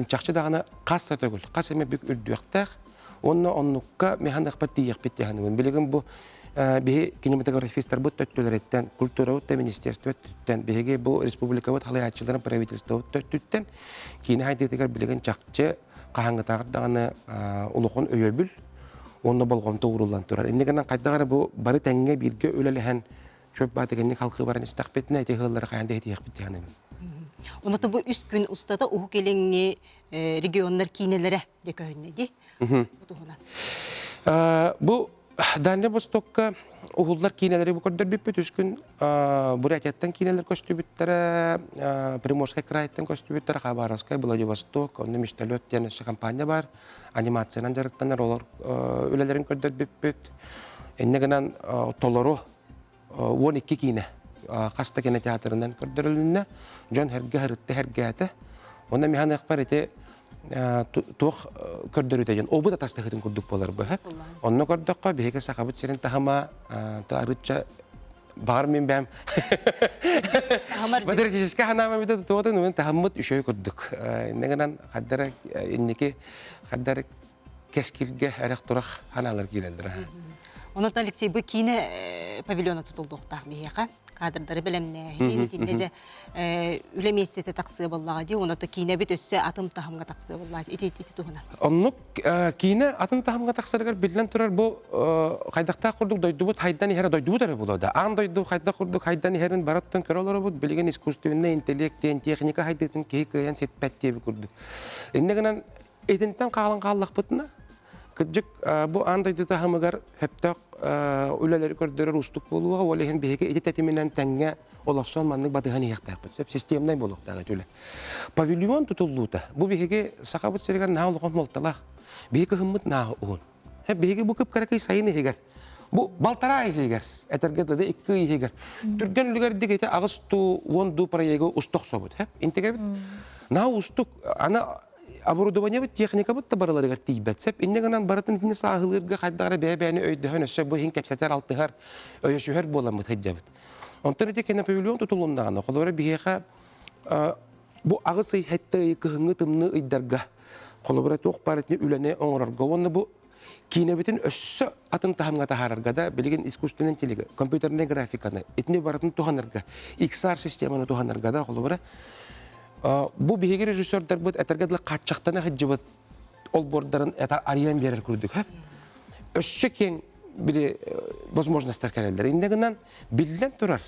чахчы даҕаны хас да төгүл, хас эмэ бүк үрдүөхтээх уонна оннукка механыахпат тиийиэхпит дии Билигин бу биһи кинематографистарбыт төттүлэриттэн, культурабыт да министерство өттүттэн, биһиги бу республикабыт халайааччыларын правительствобыт төттүттэн киинэ хайдыытыгар билигин чахчы хаһааҥҥытааҕар даҕаны улахан өйөбүл уонна болҕомто ууруллан турар. Инньэ гынан хайдах эрэ бу бары тэҥҥэ бииргэ үлэлэһэн чөп баатыгынньык халкыы баран истэхпитинэ ити ыаллары хайаан да иһитиэхпит дии саныыбын. Оното бу үс күн устата Уһук Илиҥҥи регионнар киинэлэрэ дьэ көһүннэ дии. Бу туһунан. Бу Дальнай Востокка уһуллар киинэлэри бу көрдөрбүппүт. Үс күн Бурятияттан киинэлэр көстүбүттэрэ, Приморскай крайтан көстүбүттэрэ, Хабаровскай, Владивосток, онно Мечталет диэн өссө компания бар. Анимациянан дьарыктанар олор үлэлэрин көрдөрбүппүт. Инньэ гынан толору 12 киинэ хас да кинотеатрынан көрдөрүлүннэ. Дьон сэргэ сырытта сэргээтэ. Онно миһаныахпар ити туох көрдөрүүтэ диэн обут атастаһыытын курдук буолар быһа. Онно көрдөххө биһиги Сахабыт сирин таһыма арычча баҕар мин бэм патриотическай ханаама бүтэ туотун мен таһыммыт үчүгэй курдук. Инне гынан хаддара инники хаддара кэскилгэ эрэх-турах ханаалар киирэллэр. Онон Алексей бу киинэ павильона тутуллуохтаах биһиэхэ. Кадрдары бэлэмнээһин, итиннэ дьэ үлэ миэстэтэ тахсыа буоллаҕа дии, онон киинэбит өссө атын таһымҥа тахсыа буоллаҕа ити ити туһунан. Оннук киинэ атын таһымҥа тахсарыгар биллэн турар бу хайдахтаах курдук дойдубут хайдан иһэрэ дойдубут эрэ буолуо да. Аан дойду хайдах курдук хайдан иһэрин барыттан көрө олоробут. Билигин искусственный интеллект диэн техника хайдыытын киһи кыайан ситпэт диэбит курдук. Инньэ гынан Итинтэн хаалан хааллахпытына, кырдьык бу аан дойду таһымыгар сөптөөх үлэлэри көрдөрөр уустук буолуоҕа. Ол иһин биһиги ити тэтиминэн тэҥҥэ олохсон маннык батыһан иһиэхтээхпит. Сөп системнай буолуохтаах этэ үлэ. Павильон тутуллуута. Бу биһиги Сахабыт сиригэр наһаа улахан суолталаах. Биһиги кыһыммыт наһаа уһун. Биһиги бу кып-кыракый сайын иһигэр, бу балтараа иһигэр, этэргэ дылы икки ый иһигэр, түргэн үлүгэрдик ити аҕыс туу, уон дуу проегы уста охсобут. Интигэбит. Наһаа уустук. Аны оборудованиебыт, техникабыт да барыларыгар тиийбэт. Сөп. Инньэ гынан барытын итини сааһылыырга хайдах эрэ бэйэ-бэйэни өйдөһөн өссө бу иһин кэпсэтэр, алтыһар, өйөсүһэр буоламмыт сылдьабыт. Онтон ити кинопавильон тутулуннаҕына, холобура биһиэхэ бу аҕыс ый, сэттэ ый кыһыҥҥы тымныы ыйдарга холобура туох баар итини үлэни оҥорорго уонна бу киинэбитин өссө атын таһымҥа таһаарарга да билигин искусственный интеллект, компьютернай графиканы итини барытын туһанарга, XR системаны туһанарга да холобура бу биһиги режиссердарбыт этэргэ дылы хааччахтана сылдьыбыт олбуордарын арыйан биэрэр курдук өссө киэҥ били возможностар кэлэллэр. Иннэ гынан биллэн турар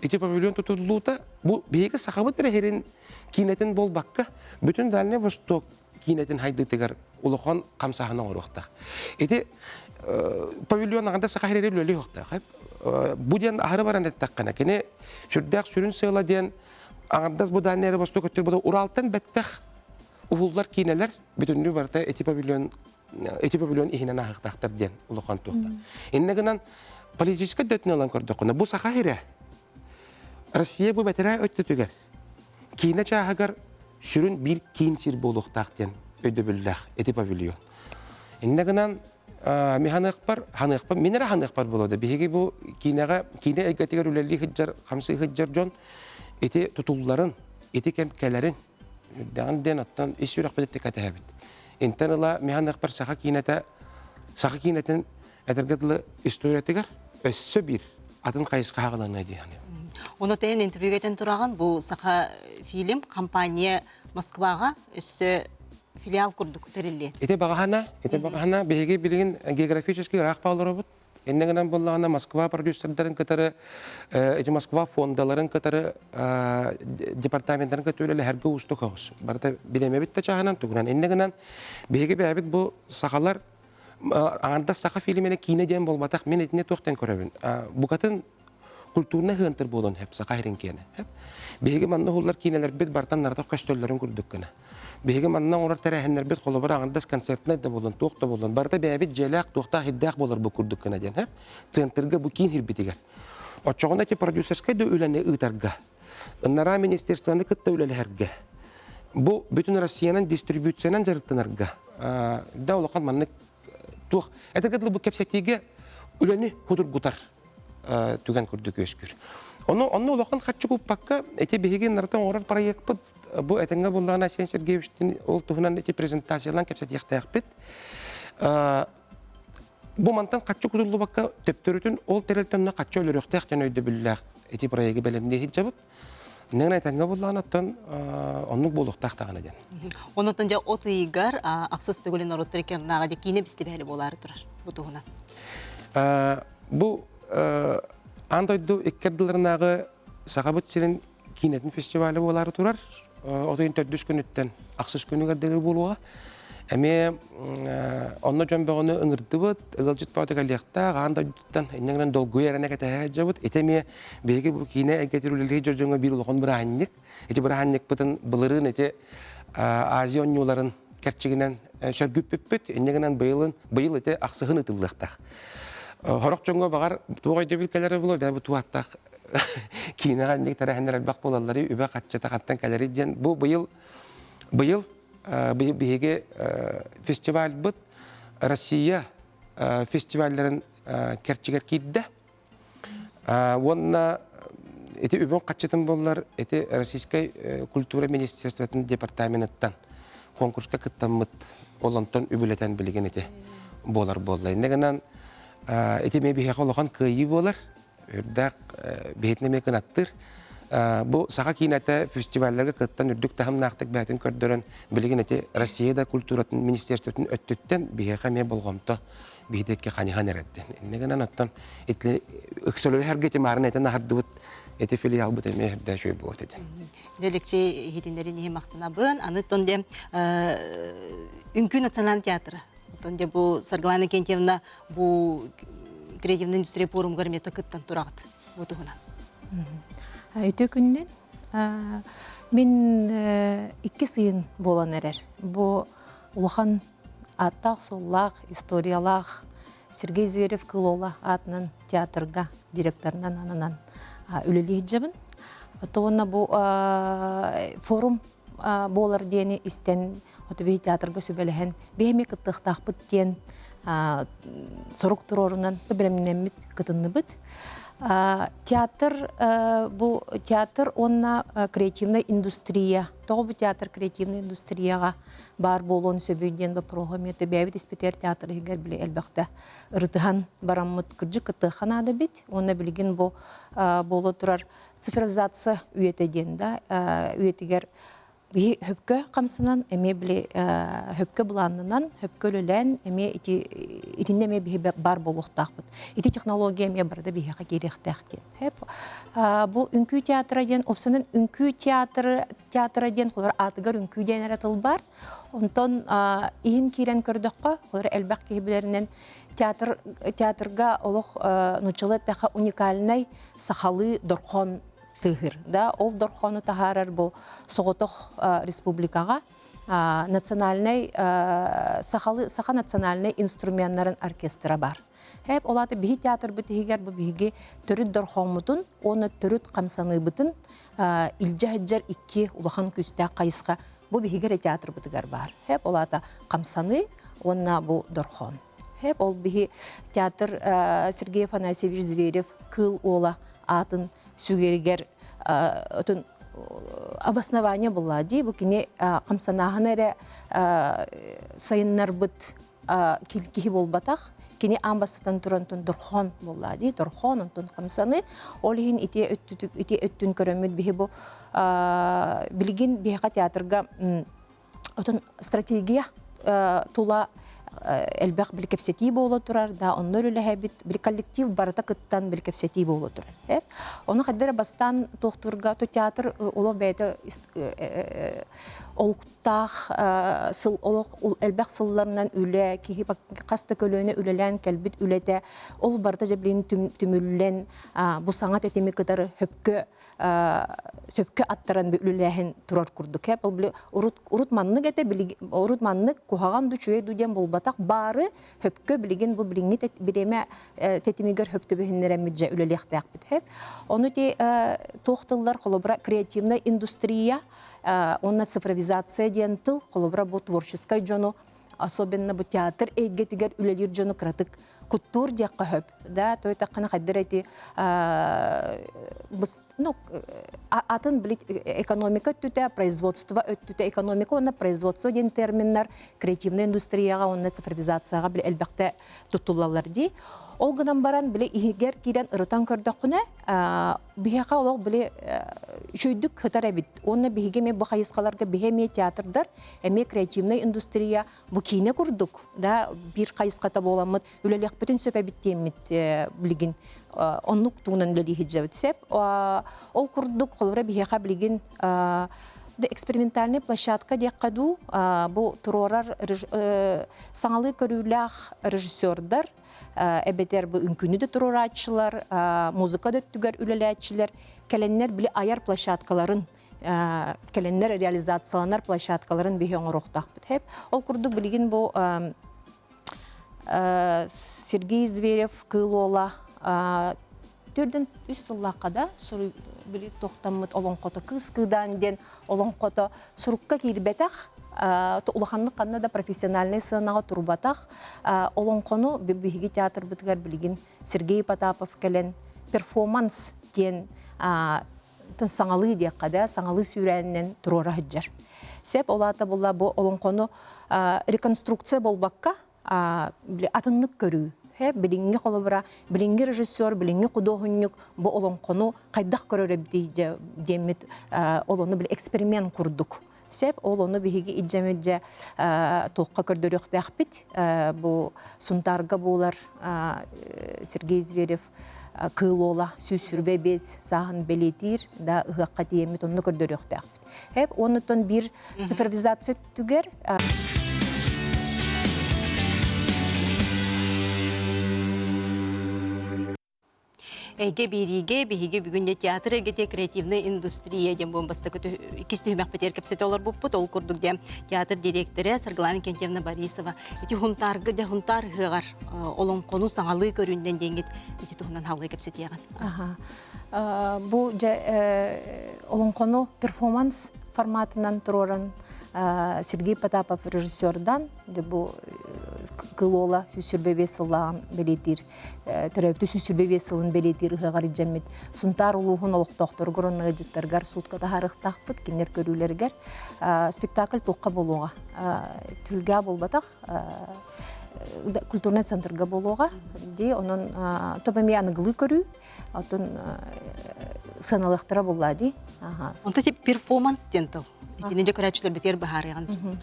ити павильон тутуллуута бу биһиги сахабыт эрэ сирин киинэтин буолбакка бүтүн Дальний Восток киинэтин хайдыытыгар улахан хамсааһын оҥоруохтаах. Ити павильон аҕанда саха сиригэр үлэлиэхтээх. Бу диэн аһары баран эттэххинэ кини сүрдээх сүрүн сыала диэн аҥардас бу Дальний Восток өттүгэр бу Уралтан бэттэх уһуллар киинэлэр бүтүннүү барыта ити павильон ити павильон иһинэн ааһыахтаахтар диэн улахан туохта. Иннэ гынан политическай да өттүнэн ылан көрдөххүнэ бу саха сирэ Россия бу бэтэрээ өттүтүгэр киинэ чааһыгар сүрүн биир киин сир буолуохтаах диэн өйдөбүллээх ити павильон. Иннэ гынан ми ханыахпар, ханыахпар, мин эрэ ханыахпар буолуо да биһиги бу киинэҕэ, киинэ эйгэтигэр үлэлии сылдьар, хамсыы сылдьар дьон ити тутулларын, ити кэм кэлэрин Үрдэҕин диэн оттон ис сүрэхпититтэн кэтэһэбит. Интэн ыла миһаныахпар саха киинэтэ саха киинэтин этэргэ дылы историятыгар өссө биир атын хайысха хаҕыланыа дии саныыбын. Ону тэйэн интервьюга этэн тураҕын бу саха фильм компания Москваҕа өссө филиал курдук тэриллиэ. Ити баҕаһана, ити баҕаһана биһиги билигин географически ыраах олоробут. Иннэ гынан буоллаҕына Москва продюсердарын кытары, ити Москва фондаларын кытары департаменттарын кытары үлэлэһэргэ уустук оҕус. Барыта бириэмэбит да чааһынан тугунан. Иннэ гынан биһиги бэйэбит бу сахалар аҥардас саха фильминэ киинэ диэн буолбатах. Мин итини туохтан көрөбүн. Букатын культурнай хыантыр буолуон сөп саха сирин киэнэ. Биһиги манна уһуллар киинэлэрбит бартан наратах көстөллөрүн курдук гына. Биһиги манна оҥорор тэрээһиннэрбит холобура аҥардас концертнай да буолун, туох да буолун, барыта бэйэбит дьиэлээх, туохтаах ирдээх буоларбыт курдук гына диэн, һэ? Центрга бу киин сирбитигэр. Оччоҕуна ити продюсерскай да үлэни ыытарга, ынараа министерствоны кытта үлэлэһэргэ, бу бүтүн Россиянан дистрибьюциянан дьарыктанарга да улахан маннык туох этэргэ дылы бу кэпсэтиигэ үлэни худургутар түгэн курдук үөскүүр. Ону онно улахан харчы куппакка ити биһиги нарытан оҥорор проекпыт бу этэҥҥэ буоллаҕына Айсен Сергеевичтин ол туһунан ити презентациялаан кэпсэтиэхтээхпит. Бу мантан харчы кутуллубакка төптөрүтүн ол тэрилтэ онно харчы өлөрүөхтээх диэн өйдөбүллээх ити проегы бэлэмнии сылдьабыт. Нэн этэҥҥэ буоллаҕына оттон оннук буолуохтаах даҕаны диэн. Онотон дьэ от ыйыгар ахсыс төгүлүн норуоттар икки дьэ киинэ бистибээли буолаары турар бу туһунан. Бу аан дойду икки ардыларынааҕы Сахабыт сирин киинэтин фестиваля буолаары турар. От ыйын төрдүс күнүттэн ахсыс күнүгэр диэри буолуоҕа. Эмиэ онно дьон бөҕөнү ыҥырдыбыт, ыалдьыт бөҕөтө кэлиэхтээх, аан дойдуттан инньэ гынан долгуйа эрэнэ кэтэһэ сылдьабыт. Ити эмиэ биһиги бу киинэ эйгэтигэр үлэлиир дьоҥҥо биир улахан бырааһынньык. Ити бырааһынньыкпытын былырыын ити Азия оонньууларын кэрчигинэн сөргүппүппүт. Инньэ гынан быйылын быйыл ити ахсыһын ыытыллыахтаах. Сорох дьоҥҥо баҕар туох өйдөбүл кэлэрэ буолуо, бэйэ бу туһаттаах киинэҕэ инник тэрээһиннэр элбэх буолаллары, үбэ хаччыта хантан кэлэрий диэн бу быйыл быйыл биһиги фестивальбыт Россия фестивалларын кэрчигэр киирдэ. Уонна ити үбүн хаччытын буоллар ити Российскай культура министерствотын департаменыттан конкурска кыттаммыт ол онтон үбүлэтэн билигин ити буолар буолла. Иннэ гынан ити эмиэ биһиэхэ улахан кыайыы буолар. Үрдээх биһитин эмиэ кынаттыыр. Бу саха киинэтэ фестивалларга кыттан үрдүк таһымнаахтык бэйэтин көрдөрөн билигин ити Россия да культуратын министерствотын өттүттэн биһиэхэ эмиэ болҕомто биһидекке ханьыһан эрэрдин. Иннэ гынан оттон ити ыксалары ити маарын этэн аһардыбыт эти филиалбыт эмиэ эрдэ үчүгэй буолуот этэ. Дьэ Алексей иһитиннэрин иһин махтанабын. Аны тон де Үҥкүү национальный театра. Оттон де бу Саргылана Кентьевна бу креативный индустрия форумгар эмиэ кыттан тураҕыт бу туһунан. Үтүө күнүнэн. Мин иккис ыйын буолан эрэр. Бу улахан ааттаах-суоллаах, историялаах Сергей Зверев-Кылола аатынан театрга директорынан ананан үлэлии сылдьабын. Уонна бу форум буолар диэни истэн, оту театрга сүбэлэһэн, биһи эмиэ кыттыахтаахпыт диэн сорук туруорунан бэлэмнэммит кытынныбыт. Театр бу театр уонна креативная индустрия. Тоҕо бу театр креативная индустрияҕа баар буолуон сөбүй диэн боппуруоһу эмиэ бэйэбит испитигэр театр иһигэр били элбэхтэ ырытыһан бараммыт кырдьык кыттыахха наада эбит. Уонна билигин бу буола турар цифровизация үйэтэ диэн да үйэтигэр биһи хөпкө хамсанан, эмиэ били хөпкө былааннанан, хөпкө үлэлээн, эмиэ ити итиннэ эмиэ биһи баар буолуохтаахпыт. Ити технология эмиэ барыта биһиэхэ киириэхтээх диэн. Хэп. Бу үҥкүү театра диэн, опсанан үҥкүү театры театра диэн холор аатыгар үҥкүү диэн эрэ тыл бар. Онтон иһин киирэн көрдөххө, холор элбэх киһи билэринэн театр театрга олох нууччалыы эттэххэ уникальнай сахалыы дорхон тыаһыыр да ол дорхоону таһаарар бу соҕотох республикаҕа национальнай сахалы саха национальнай инструменнарын оркестра бар. Хэп ол аата биһи театрбыт иһигэр бу биһиги төрүт дорхооммутун уонна төрүт хамсаныыбытын илдьэ сылдьар икки улахан күүстээх хайысха бу биһиги эрэ театрбытыгар баар. Хэп ол аата хамсаныы уонна бу дорхоон. Хэп ол биһи театр Сергей Афанасьевич Зверев Кыыл уола аатын сүгэригэр отун обоснование булла дии бу кини хамсанааһын эрэ сайыннарбыт киһи буолбатах кини аан бастатан туран дорхон буолла дии дорхон онтон хамсаны ол иһин ити ити өттүн көрөммүт биһи бу билигин биһиэхэ театрга Отон стратегия тула элбэх били кэпсэтии буола турар, да онно үлэлэһэбит, били коллектив барыта кыттан били кэпсэтии буола турар. Ону хайдара бастаан туохтуурга то театр олох бэйэтэ олуктаах сыл олох элбэх сылларынан үлэ киһи хас да көлүөнэ үлэлээн кэлбит үлэтэ ол барыта дьэ түмүллэн бу саҥа тэтими кытары хөпкө сөпкө аттаран үлэлээһин турар курдук. Ол били урут урут маннык этэ урут маннык куһаҕан ду үчүгэй ду диэн буолбатах баары хөпкө билигин бу билиҥҥи бириэмэ тэтимигэр хөп түбэһиннэрэммит дьэ үлэлиэхтээхпит хэп. Ону ти туох тыллар холобура креативная индустрия уонна цифровизация диэн тыл холобура бу творческай дьону особенно бу театр эйгэтигэр үлэлиир дьону кыратык куттуур диэххэ сөп да то этаххына хайдар эти ну атын билит экономика өттүтэ производство өттүтэ экономика уонна производство диэн терминнар креативная индустрияҕа уонна цифровизацияҕа били элбэхтэ туттуллаллар дии ол гынан баран били иһигэр киирэн ырытан көрдөххүнэ биһиэхэ олох били үчүгдүк сытар эбит уонна биһиги эмиэ бу хайысхаларга биһи эмиэ театрдар эмиэ креативная индустрия бу киинэ курдук да биир хайысхата буоламмыт үлэлиэхпитин сөп эбит диэммит билигин оннук тугунан үлэлии сылдьабыт сеп ол курдук холобура биһиэхэ билигин экспериментальный площадка диэххэ дуу бу туруорар саҥалыы көрүүлээх режиссердар эбэтэр бу үҥкүүнү да туруорааччылар музыка да өттүгэр үлэлээччилэр кэлэннэр били айар площадкаларын кэлэннэр реализацияланар площадкаларын биһи оҥоруохтаахпыт. Хэп. Ол курдук билигин бу Сергей Зверев Кыыл Уола төрдөн үс сыллаахха да били тохтаммыт олоҥхото кыыс кыыдаан диэн олоҥхото сурукка киирбэтэх улаханнык ханна да профессиональнай сыанаҕа турбатах олоҥхону биһиги театрбытыгар билигин Сергей Потапов кэлэн перформанс диэн саҥалыы диэххэ да саҥалыы сүүрээнинэн туруора сылдьар. Сеп ол аата буолла бу олоҥхону реконструкция буолбакка атыннык көрүү. Билиҥҥи холобура, билиҥҥи режиссер, билиҥҥи худуоһунньук бу олоҥхону хайдах көрөр эбитий диэммит ол ону били эксперимент курдук. Сеп ол ону биһиги илдьэммит дьэ туохха көрдөрүөхтээхпит. Бу Сунтаарга буолар Сергей Зверев Кыыл Уола 125 сааһын бэлиэтиир да ыһыахха тиийэммит онно көрдөрүөхтээхпит. Хэп оннуттан биир цифровизация өттүгэр Эйгэ биэриигэ биһиги бүгүн де театр эйгэтэ креативная индустрия диэн буон бастакы иккис түһүмэхпитигэр кэпсэтэ олорбуппут. Ол курдук диэн театр директора Саргылана Кентьевна Борисова ити хунтаарга дьэ хунтаар ыһыаҕар олоҥхону саҥалыы көрүүннэн диэҥҥит ити туһунан халгыы кэпсэтиэҕин. Аха. Бу дьэ олоҥхону перформанс форматынан туруоран Сергей Потапов режиссердан бу Кылола 125 сыллааҕын бэлиэтиир төрөөбүтэ 125 сылын бэлиэтиир ыһыаҕар илдьэммит Сунтаар улууһун олохтоохторугар уонна ыалдьыттарыгар суутка таһаарыахтаахпыт кинилэр көрүүлэригэр спектакль туохха буолуоҕа түһүлгэ буолбатах культурнай центрга буолуоҕа дии онон топ эмиэ аныгылыы көрүү оттон сыаналыахтара буолла дии Онто тип перформанс диэн тыл итини дьэ көрөөччүлэрбитигэр быһаарыаҕын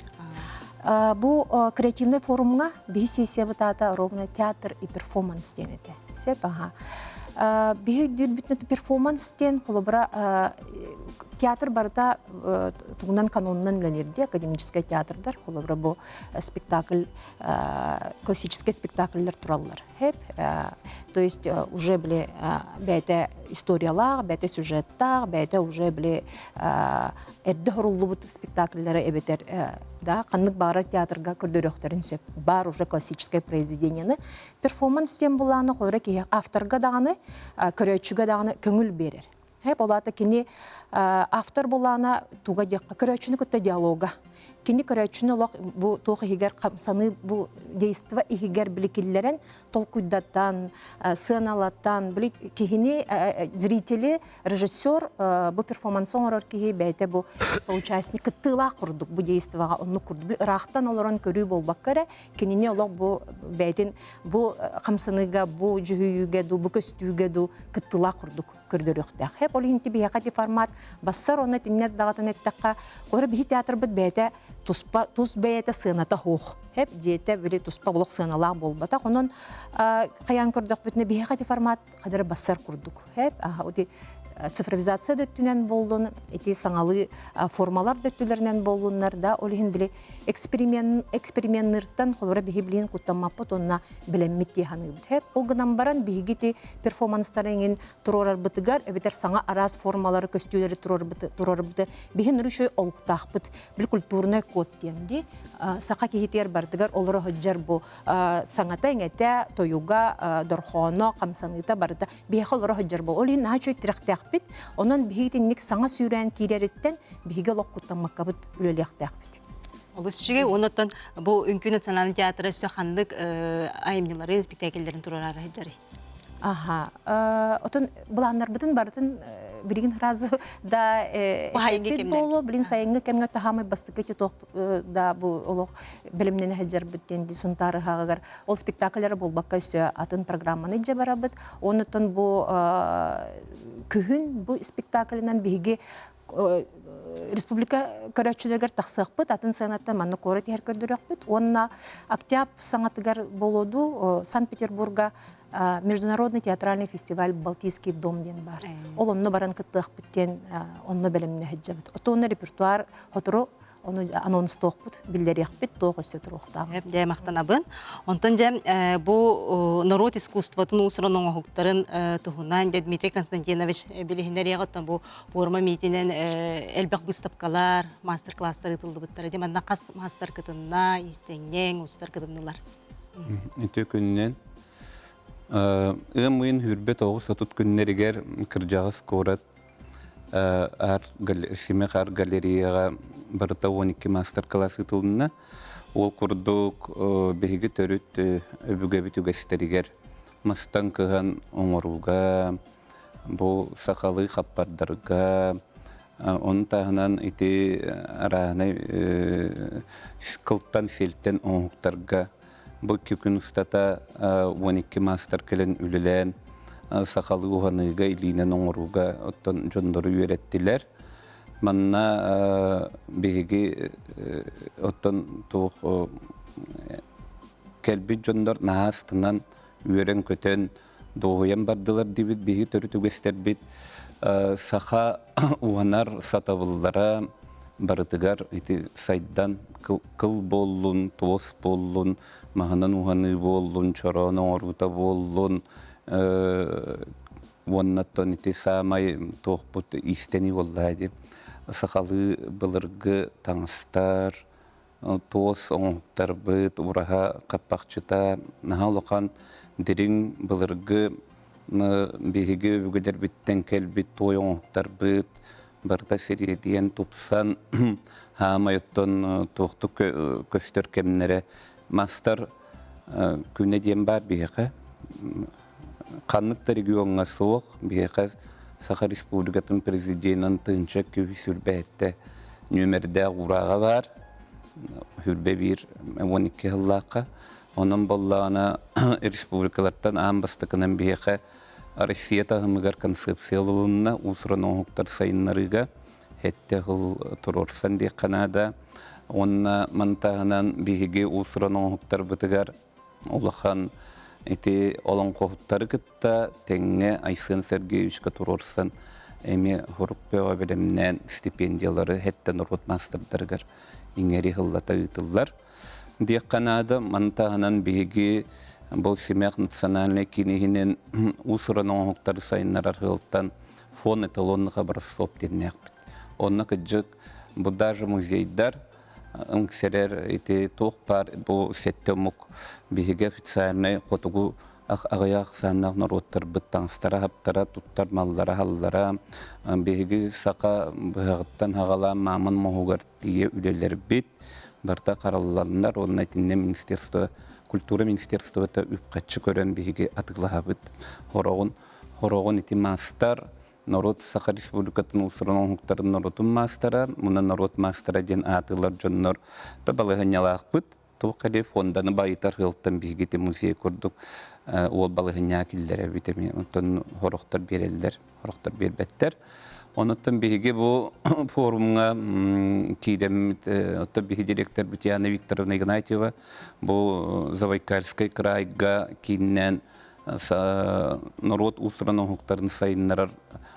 Бу креативный форумҥа биһи сессиябыт аата ровно театр и перформанс диэн этэ. Сөп, аха. Биһи өйдүүрбүт перформанс диэн холобура театр барыта тугунан канонунан үлэлиир дии академическай театрдар холобура бу спектакль классическай спектакльлэр тураллар. Хэп, то есть уже били бэйэтэ историялаах, бэйэтэ сюжеттаах, бэйэтэ уже били эрдэ хоруллубут спектакльлары эбэтэр да ханнык баҕарар театрга көрдөрүөхтэрин сөп. Бар уже классическое произведениены перформанс диэн булааны холобура киһи авторга даҕаны көрөөччүгэ даҕаны көҥүл биэрэр. Хэп ол аата кини автор булаана туга диэххэ көрөөччүнү кытта диалога. Кини көрөөччүнү олох бу туох иһигэр хамсаныы бу действо иһигэр били киллэрэн толкуйдатан, сыаналатан, били киһини зрители, режиссер бу перформанс оҥорор киһи бэйэтэ бу соучастник кыттыылаах курдук бу действоҕа оннук курдук били ыраахтан олорон көрүү буолбакка эрэ кинини олох бу бэйэтин бу хамсаныыга бу дьүһүйүүгэ дуу бу көстүүгэ дуу кыттыылаах курдук көрдөрүөхтээх. Хэп ол иһин биһиэхэ ити формат бассар онно итиннэ даҕатан эттэххэ, хора биһи театрбыт бэйэтэ туспа тус бэйэтэ сыаната суох. Хэп дьиэтэ били туспа олох сыаналаах буолбатах. Онон хайаан көрдөхпүтүнэ биһиэхэ ити формат хадары бассар курдук. Хэп ити цифровизация да өттүнэн буоллун, ити саҥалыы формалар да өттүлэринэн буоллуннар да, ол иһин били эксперимент эксперименныыртан холобура биһи билин куттаммаппыт уонна билэммит дии саныыбыт. Хэп ол гынан баран биһиги ити перформанстары иҥин туруорарбытыгар эбэтэр саҥа араас формалары көстүүлэри туруорарбыты биһин үрүшүй олуктаахпыт. Бил культурный код диэн ди саха киһитигэр барытыгар олоро сылдьар бу саҥата иҥэтэ, тойуга, дорхооно, хамсаныыта барыта биһиэхэ олоро сылдьар бу. Ол иһин наһаа үчүгэй тирэхтээхпит. Онон биһиги итинник саҥа сүүрээн киирэриттэн биһиги олох куттаммаккабыт үлэлиэхтээхпит. Олус үчүгэй. Оннуттан бу Үҥкүү национальный театра өссө ханнык айымньыларын, спектакльлэрин туруораары сылдьарый? Аха. Отон былааннарбытын барытын билигин сразу да Сайыҥҥы буолуо, билин сайыҥҥы кэмҥэ таһаамай бастакы титок да бу олох бэлэмнэнэ сылдьарбыт диэн Сунтаар ыһааҕыгар ол спектакльлары буолбакка өссө атын программаны илдьэ барабыт. Оннуттан бу күһүн бу спектаклынан биһиги республика көрөөччүлэригэр тахсыахпыт, атын сыанаттан манна куорат иһэр көрдөрүөхпүт. Уонна Октябрь саҥатыгар буолуоду Санкт-Петербурга Международный театральный фестиваль «Балтийский дом» диэн баар. Ол онно баран кыттыахпыт диэн онно бэлэмнэ сылдьабыт. Отуонна репертуар сотору ону анонстуохпут, биллэриэхпит, туох өссө туруохтаах. Дьэ, махтанабын. Онтон дьэ, бу норуот искусствотын уусуран оҥоһуктарын туһунан дьэ Дмитрий Константинович билиһиннэриэҕэ оттон бу пуорума миитинэн элбэх быыстапкалар, мастер-класстар ыытыллыбыттара. Дьэ, манна хас маастар кытынна, иистэнньэҥ, уустар кытыннылар. Үтүө күнүнэн. Ыам ыйын хүрбэт оҕус отут күннэригэр кырдьаҕас куорат Симэх ар галереяҕа барыта 12 мастер-класс ыытылынна. Ол курдук биһиги төрүт өбүгэбит үгэстэригэр мастан кыһан оҥорууга, бу сахалыы хаппардарга, ону таһынан ити арааһынай кылтан, сиэлтэн оҥоһуктарга бу икки күн устата 12 маастар кэлэн үлэлээн сахалыы уһаныыга, илиинэн оҥорууга оттон дьоннору үөрэттилэр. Манна биһиги оттон туох кэлбит дьоннор наһаа астынан, үөрэн-көтөн, дуоһуйан бардылар диибит биһиги төрүт үгэстэрбит саха уһанар сатабыллара барытыгар ити сайдан кыл буоллун, туос буоллун, маһынан уһаныы буоллун, чороон оҥоруута буоллун. Уонна ити саамай туохпут иистэни буоллаа дии. Сахалыы былыргы таҥастар, туос оҥоһуктарбыт, ураһа хаппахчыта наһаа улахан дириҥ былыргы биһиги өбүгэлэрбиттэн кэлбит туой оҥоһуктарбыт барыта сириэдийэн тупсан хаамай оттон туохтук көстөр кэмнэрэ мастар күнэ диэн баар биһиэхэ ханнык да региоҥҥа суох биһиэхэ Саха Республикатын президенин тыынча күүс сүрбэһиттэ нүөмэрдээх уурааҕа баар хүрбэ биир 12 сыллаахха онон боллаҕына республикалартан аан бастакынан биһиэхэ Россия таһымыгар концепция ылылынна уус-уран оҥоһуктар сайыннарыыга сэттэ сыл туруорсан диэххэ наада уонна мантаһынан биһиги уус-уран оҥоһуктарбытыгар улахан ити олоҥхоһуттары кытта тэҥҥэ Айсен Сергеевичка туруорсан эмиэ хорук бөҕө бэлэмнээн стипендиялары сэттэ норуот маастардарыгар иҥэри сыллата ыытыллар. Диэххэ наада, маны таһынан биһиги бу Симэх национальнай киин иһинэн уус-уран оҥоһуктары сайыннарар сыалтан фонд эталонных образцов диэннээхпит. Онно кырдьык бу даже музейдар ҥсэрэр ити туох баар бу сэттэ омук биһиги официальнай хотугу аҕыйах ахсааннаах норуоттарбыт таҥастара-хаптара, туттар маллара-халлара биһиги саха быһаҕыттан хаҕалаан мааман моһугар тиийэ үлэлэрбит барыта харалланнар уонна итиннэ министерство культура министерствота үп-харчы көрөн биһиги атыылаһабыт хороҕун хороҕун ити маастар норуот Саха Республикатын уус-уран оҥоһуктарын норуотун маастара, муна норуот маастара диэн аатылар дьоннор да балаһыанньалаахпыт. Туох кэлии фонданы байытар сыалтан биһиги ити музей курдук уол балаһыанньаҕа киллэрэбит эмиэ. Онтон сорохтор биэрэллэр, сорохтор биэрбэттэр. Онуттан биһиги бу форумҥа киирэммит, оттон биһи директор Татьяна Викторовна Игнатьева бу Забайкальскай крайга кииннээн норуот уус-уран оҥоһуктарын сайыннарар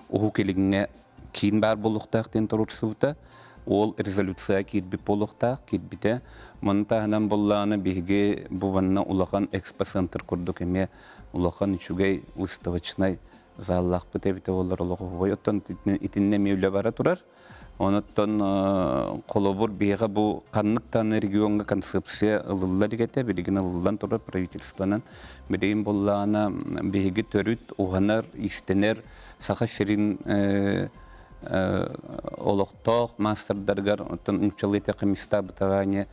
Уһук Илиҥҥэ киин баар буолуохтаах диэн туруорсубута. Ол резолюция киирбит буолуохтаах, киирбитэ. Маны таһынан буоллаҕына биһиги бу манна улахан экспоцентр курдук эмиэ улахан үчүгэй выставочнай заллаахпыт эбитэ буоллар олох уһуй. Оттон итиннэ эмиэ үлэ бара турар. Онуттан холобур биһиэхэ бу ханнык даҕаны региоҥҥа концепция ылыллар илик этэ, билигин ылыллан турар правительствонан. Билигин буоллаҕына биһиги төрүт уһанар, иистэнэр Саха сирин олохтоох маастардарыгар оттон нууччалыы этэ места бытования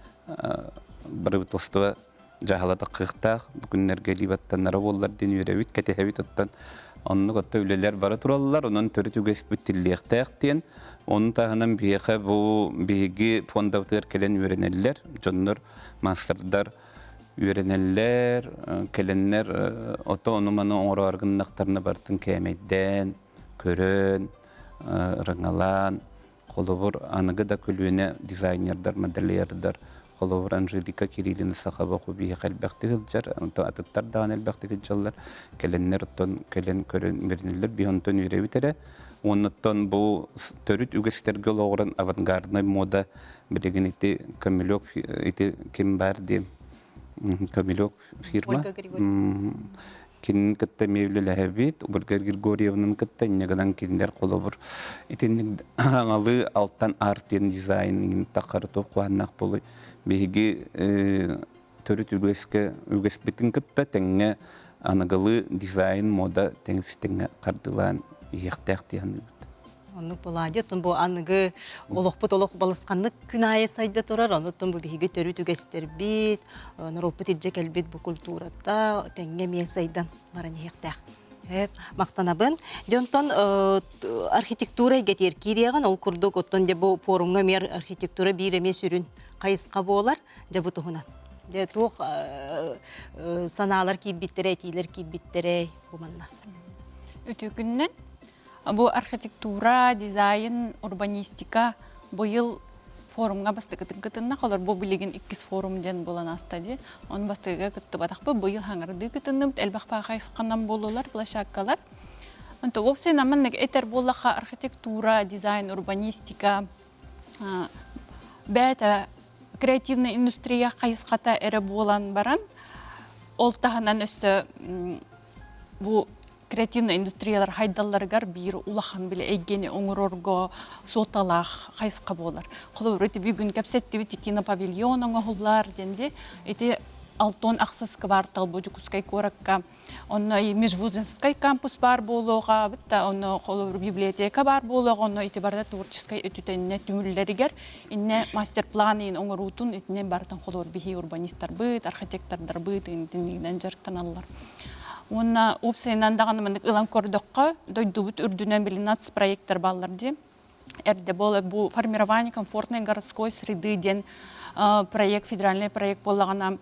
правительство дьаһала таххыахтаах бу күннэргэ либаттаннара буоллар диэн үөрэбит, кэтэһэбит оттон оннук отто үлэлэр бара тураллар, онон төрүт үгэспит тиллиэхтээх диэн. Ону таһынан биһиэхэ бу биһиги фондабытыгар кэлэн үөрэнэллэр, дьоннор, маастардар үөрэнэллэр, кэлэннэр ото ону-маны оҥороору гыннахтарына барытын кээмэйдээн, көрөн, ырыҥалаан, Холобур, аныгы да көлүөнэ дизайнердар, модельердар, холобур, Анжелика Кириллина сахаба биһиэхэ элбэхтик сылдьар, онтон атыттар даҕаны элбэхтик сылдьаллар. Кэлэннэр оттон кэлэн көрөн бэринэллэр, биһи онтон үөрэбит эрэ. Уоннаттан бу төрүт үгэстэргэ олоҕуран авангарднай мода билигин ити Камелек ити ким баар диэн Камелек фирма. Кинини кытта эмиэ үлэлэһэбит. Ольга Григорьевнаны кытта инньэ гынан кинилэр холобур итинник аҥалы алтан арт диэн дизайн таххары туох куһааннаах буолуй. Биһиги төрүт үгэскэ үгэспитин кытта тэҥҥэ аныгылыы дизайн мода тэҥ хардылаан иһиэхтээх дии саныыбыт. Оннук буолаа оттон бу аныгы олохпут олох балысханнык күн аайы сайда турар. Онуттан бу биһиги төрүт үгэстэрбит, норуоппут илдьэ кэлбит бу культурата тэҥҥэ эмиэ сайдан баран иһиэхтээх. Махтанабын. Дьонтон архитектура эйгэтигэр киириэҕин, ол курдук оттон дьэ бу форумҥа эмиэ архитектура биир эмиэ сүрүн хайысха буолар. Дьэ бу туһунан. Дьэ туох санаалар киирбиттэрэ, этиилэр киирбиттэрэ бу манна. Үтүө күнүнэн. Бу архитектура, дизайн, урбанистика быйыл форумҥа бастакытын кытынна. Холор бу билигин иккис форум диэн буолан ааста дии. Оны бастакыга кыттыбатахпыт. Быйыл хаҥырдыы кытынныбыт. Элбэх паахайысханан буоллулар площадкалар. Онто уопсайынан маннык этэр буоллахха архитектура, дизайн, урбанистика бэйэтэ креативная индустрия хайысхата эрэ буолан баран ол таһынан өссө бу. креативный индустриялар хайдалларыгар биир улахан били эйгэни оҥорорго суолталаах хайысха буолар. Холобур, ити бүгүн кэпсэттибит кинопавильон оҥоһуллар диэн ди ити алтон ахсыс квартал бу Дьокуускай куоракка онно межвузовскай кампус баар буолуоҕа бытта онно холобур библиотека баар буолуоҕа онно ити барыта творческай өтүтэннэ түмүллэригэр инне мастер-план иин оҥоруутун итинэн барытын холобур биһи урбанистарбыт архитектордарбыт итиннигинэн дьарыктаналлар. Уонна уопсайынан даҕаны маннык ылан көрдөххө, дойдубут үрдүнэн били нацпроектар бааллар дии. Эрдэ буола бу формирование комфортной городской среды диэн проект, федеральный проект буоллаҕына,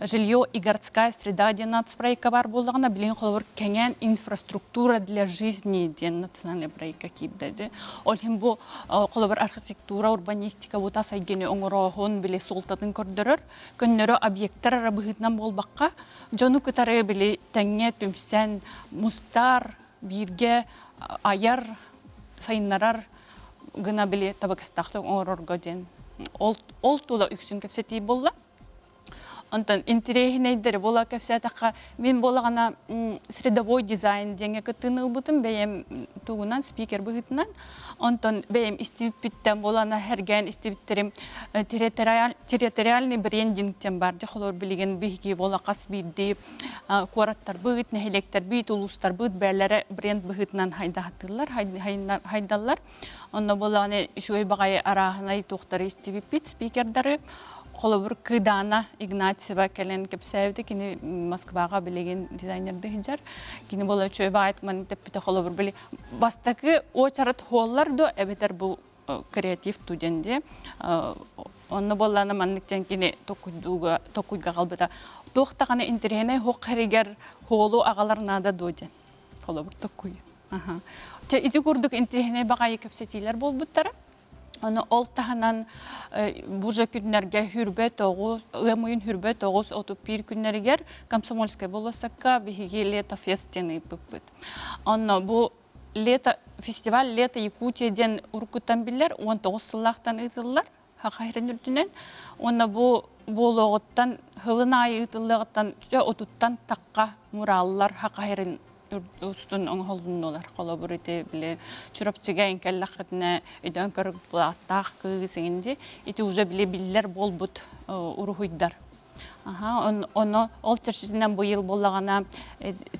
жилье и городская среда диэн нацпроекка баар буоллаҕына, билигин холобур кэҥээн инфраструктура для жизни диэн национальный проекка киирдэ дии. Ол иһин бу холобур архитектура, урбанистика бу тас эйгэни оҥорооһун били суолтатын көрдөрөр. Көннөрү объектар эрэ быһыытынан буолбакка, дьону кытары били тэҥҥэ түмсэн мустар, бииргэ айар, сайыннарар гына били табыгастаахтык оҥорорго диэн ол, ол тула үксүн кэпсэтии буолла. Онтон интэриэһинэйдэри буола кэпсээтэххэ, мин буолаҕына средовой дизайн диэҥҥэ кыттыыны ылбытым бэйэм тугунан спикер быһыытынан. Онтон бэйэм истибиппиттэн буолана хэргээн истибиттэрим территориальный брендинг диэн баар. Дьэ холобур билигин биһиги буола хас биирдии куораттарбыт, нэһилиэктэрбит, улуустарбыт бэйэлэрэ бренд быһыытынан хайдаһатыыллар, хайдаллар. Онно буолаҕына үчүгэй баҕайы арааһынай туохтары истибиппит спикердары. Холобур, Кыдаана Игнатьева кэлэн кэпсээбитэ, кини Москваҕа билигин дизайнердыы сылдьар. Кини буола үчүгэй баҕайытык маннык тэппитэ холобур били бастакы уочарат хуоллар дуо эбэтэр бу креатив студент дии. Онно буоллаана маннык дьэн кини токуйдууга токуйга қалбыта. Туох даҕаны интэриэһинэй хуох хэригэр хуолу аҕалар наада дуо диэн. Холобур токуй. Чэ ити курдук интэриэһинэй баҕайы кэпсэтиилэр буолбуттара. Ону ол таһынан бу же күннэргэ хүрбэ тоҕус, ыам ыйын хүрбэ тоҕус 31 күннэригэр Комсомольскай болуоссакка биһиги Лето фест диэн ыыппыппыт. Онно бу лето фестиваль Лето Якутия диэн уруккуттан биллэр 19 сыллаахтан ыытыллар Саха сирин үрдүнэн. Уонна бу буолуоҕуттан сылын аайы ыытыллыаҕыттан отуттан тахха мураллар Саха сирин устун оҥоһулуннулар. Холобур ити били Чурапчыга кэллэххитинэ өйдөөн көрүк былааттаах кыыс иҥин дии. Ити уже били биллэр буолбут уруһуйдар. Аха, ону ол чэрчитинэн быйыл буоллаҕына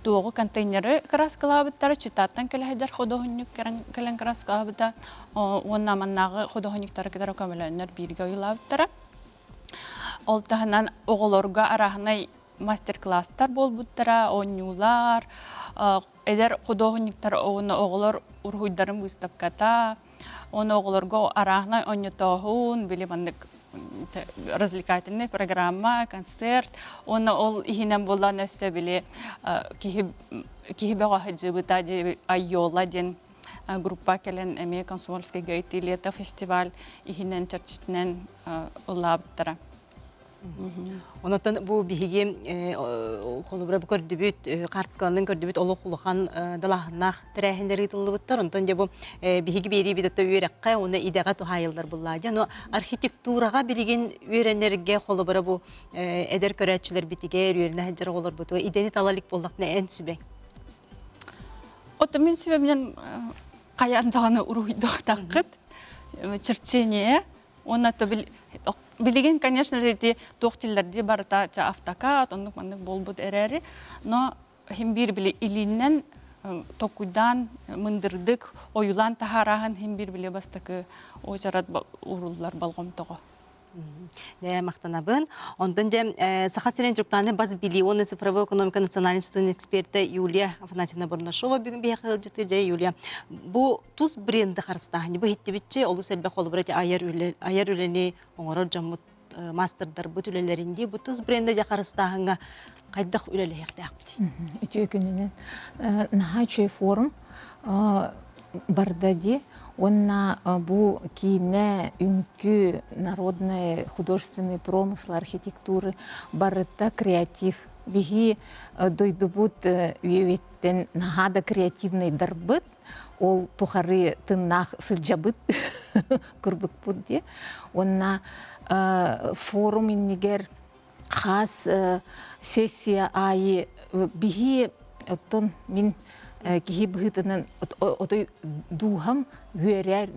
туоҕу контейнеры кырааскалаабыттара, Читаттан кэлэ сылдьар худуоһунньук кэлэн кырааскалаабыта уонна маннааҕы худуоһунньуктары кытары көмөлөөннөр бииргэ ойуулаабыттара. Ол таһынан оҕолорго арааһынай мастер-класстар буолбуттара, оонньуулар, эдэр худуоһунньуктар уонна оҕолор уруһуйдарын выставката, Оны оҕолорго арааһынай онньотооһун, били маннык развлекательный программа, концерт. Уонна ол иһинэн буолан өссө били киһи киһи бөҕө сылдьыбыта Айола диэн группа кэлэн эмиэ Комсомольскай гайти лето фестиваль иһинэн чэрчитинэн ыллаабыттара. Онотон бу биһиги холобура бу көрдүбүт, хаартыскаларын көрдүбүт олох улахан далааһыннаах тэрээһиннэр ыытыллыбыттар. Онтон дьэ бу биһиги биэриибит ото үөрэххэ уонна идэҕэ туһаайыллар буллаа. Дьэ, ону архитектураҕа билигин үөрэнэргэ холобура бу эдэр көрөөччүлэрбитигэр үөрэнэ сылдьар оҕолорбутугар идэни тала илик буоллахтына эн сүбэҥ? Ото мин сүбэбинэн хайаан даҕаны уруһуйдуохтааххыт. Черчение Уонна то билигин, конечно же, ити туох тиллэрдии барыта автокад, оннук маннык буолбут эрээри, но хим биир били илииннэн токуйдаан мындырдык ойулаан таһаарааһын хим биир били бастакы уочарат уруллар болҕомтоҕо. Дьэ, махтанабын. Онтон дьэ, Саха сирин интеллектуальнай бас билии уонна цифровой экономика национальный институтун эксперта Юлия Афанасьевна Бурнашова бүгүн биһиэхэ ыалдьыттыыр. Дьэ, Юлия, бу тус бренди харыстааһын бу иһиттибитчи олус элбэх холобура ити айар үлэ айар үлэни оҥорор дьоммут маастардарбыт үлэлэрин дии бу тус бренди дьэ харыстааһыҥҥа хайдах үлэлэһиэхтээхпит Үтүө күнүнэн наһаа үчүгэй форум барда дии уонна бу киинэ үҥкүү народный художественный промысл архитектуры барыта креатив биһи дойдубут үйэбиттэн наһаа да креативныйдарбыт ол тухары тыннаах сылдьабыт курдукпут дии. Уонна форум иннигэр хас сессия аайы биһи оттон мин Киһи быһыытынан отой дууһам үөрэр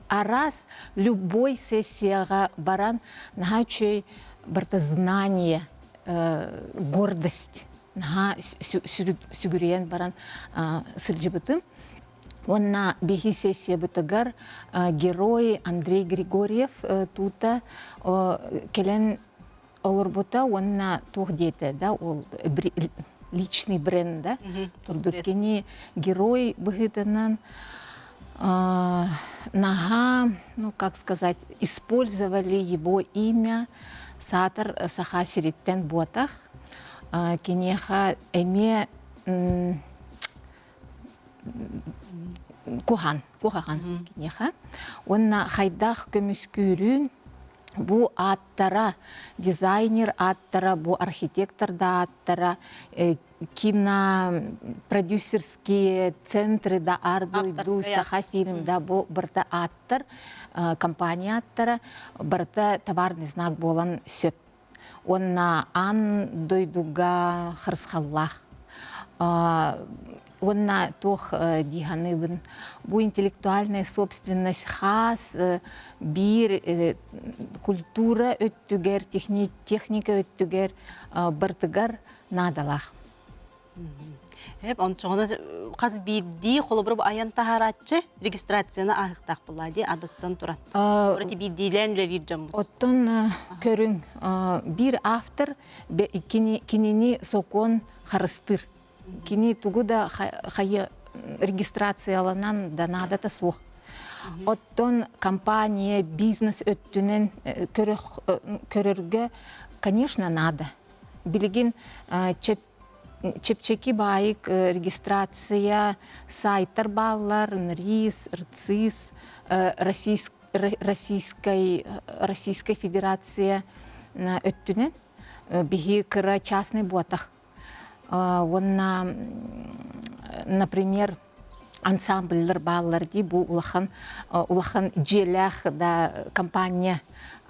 араас любой сессияҕа баран наһаа үчүгэй барыта знание, гордость наһаа сүгүрүйэн баран сылдьыбытым. Уонна биһи сессиябытыгар герой Андрей Григорьев тута кэлэн олорбута уонна туох диэтэ да ол личный бренд да кини герой быһыытынан наһаа ну как сказать использовали его имя саатар Саха сириттэн буотах киниэхэ эмиэ куһаҕан куһаҕан киниэхэ уонна хайдах көмүскүүрүн бу ааттара дизайнер ааттара бу архитектор да ааттара кино продюсерские центры да ардуйду саха фильм да бу барыта ааттар компания ааттара барыта товарный знак буолан сөп уонна аан дойдуга харысхаллаах уонна туох дии саныыбын бу интеллектуальная собственность хаас биир культура өттүгэр техника өттүгэр барытыгар наадалаах. Эп ончоҕуна хас биирдии холобур айан таһаарааччы регистрацияны ааһыктаах буолла дии адыстан туран. Урати биирдиилээн үлэлиир дьоммут. Оттон көрүҥ биир автор кинини сокуон харыстыыр. Кини тугу да хайа регистрацияланан да наадата суох. Оттон компания бизнес өттүнэн көрөргө, конечно, надо. Билигин чэпчэки баайык регистрация сайттар бааллар, НРИС, РЦИС, Российской, Российская Федерация өттүнэн биһи кыра частный буотах. Уонна, например, ансамбльлар бааллар дии бу улахан улахан дьиэлээх да компания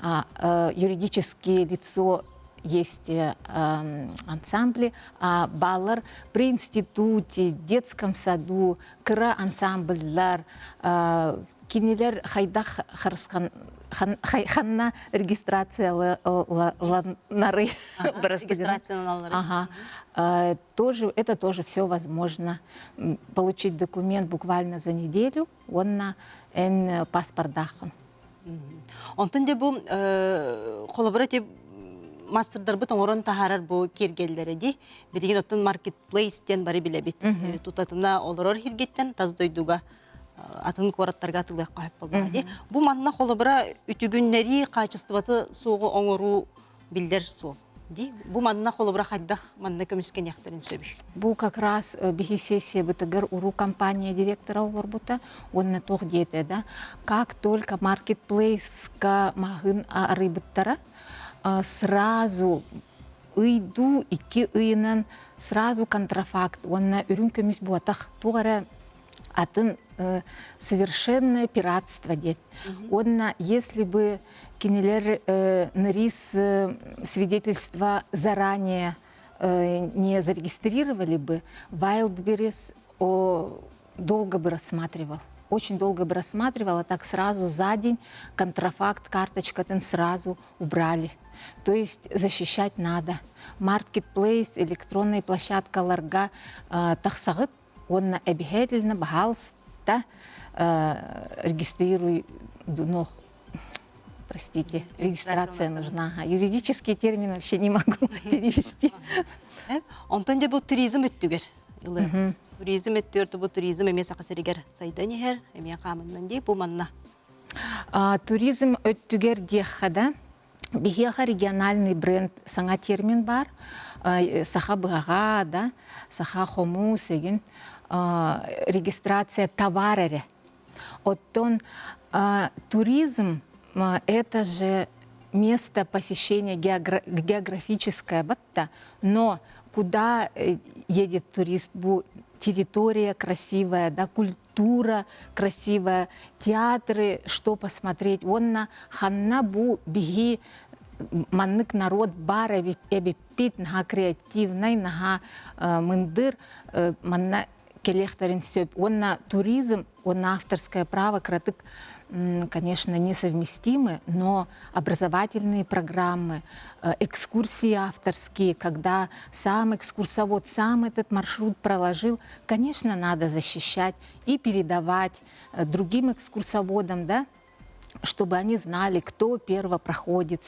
юридические лицо есть ансамбли, а бааллар при институте, детском саду кыра ансамбльлар кинилэр хайдах харысхан ханна регистрацияланары Регистрацияланары. Ага. Тоже, это тоже все возможно. Получить документ буквально за неделю, уонна эн паспордааххын. Онтон де бу холобура те мастердарбыт оҥорон таһаарар бу киэргэллэрэ ди билигин оттон маркетплейс диэн бары билэбит тутатына олорор сиргиттэн тас дойдуга атын куораттарга атыылыахха сөп буоллаҕа дии. Бу манна холобура үтүгүннэрии хаачыстыбаты суоҕу оҥоруу биллэр суол дии. Бу манна холобура хайдах манна көмүскэниэхтэрин сөбүй? Бу как раз биһи сессиябытыгар уруу компания директора олорбута уонна туох диэтэ да как только маркетплейска маҕаһыын арыйбыттара сразу ыйдуу икки ыйынан сразу контрафакт уонна үрүҥ көмүс буотах туох эрэ атын совершенное пиратство диэн. Уонна если бы кинилэр НРИС свидетельство заранее не зарегистрировали бы, Wildberries долго бы рассматривал. Очень долго бы рассматривал, а так сразу за день контрафакт карточкатын сразу убрали. То есть защищать надо. Marketplace, электронная площадкаларга тахсаҕыт уонна обязательно баһаалыста регистрируй ну, простите, регистрация нужна. Юридический термин вообще не могу перевести. Онтон дьэ бу туризм өттүгэр туризм өттүгэр бу туризм эмиэ саха сиригэр сайдан иһэр, эмиэ хаамыннан дии бу манна. Туризм өттүгэр диэххэ да, биһиэхэ региональный бренд саҥа термин баар. Саха быһаҕа да, саха хомус эгин регистрация товар эрэ. Оттон туризм это же место посещения географическое батта, но куда едет турист, бу территория красивая, да, культура красивая, театры, что посмотреть. Онно ханна бу биһи Маннык народ бар эбиппит, наһаа креативнай, наһаа мындыр, манна келехтерин сөп. Уонна туризм, уонна авторское право кратык, конечно, несовместимы, но образовательные программы, экскурсии авторские, когда сам экскурсовод сам этот маршрут проложил, конечно, надо защищать и передавать другим экскурсоводам, да, чтобы они знали, кто перво проходит.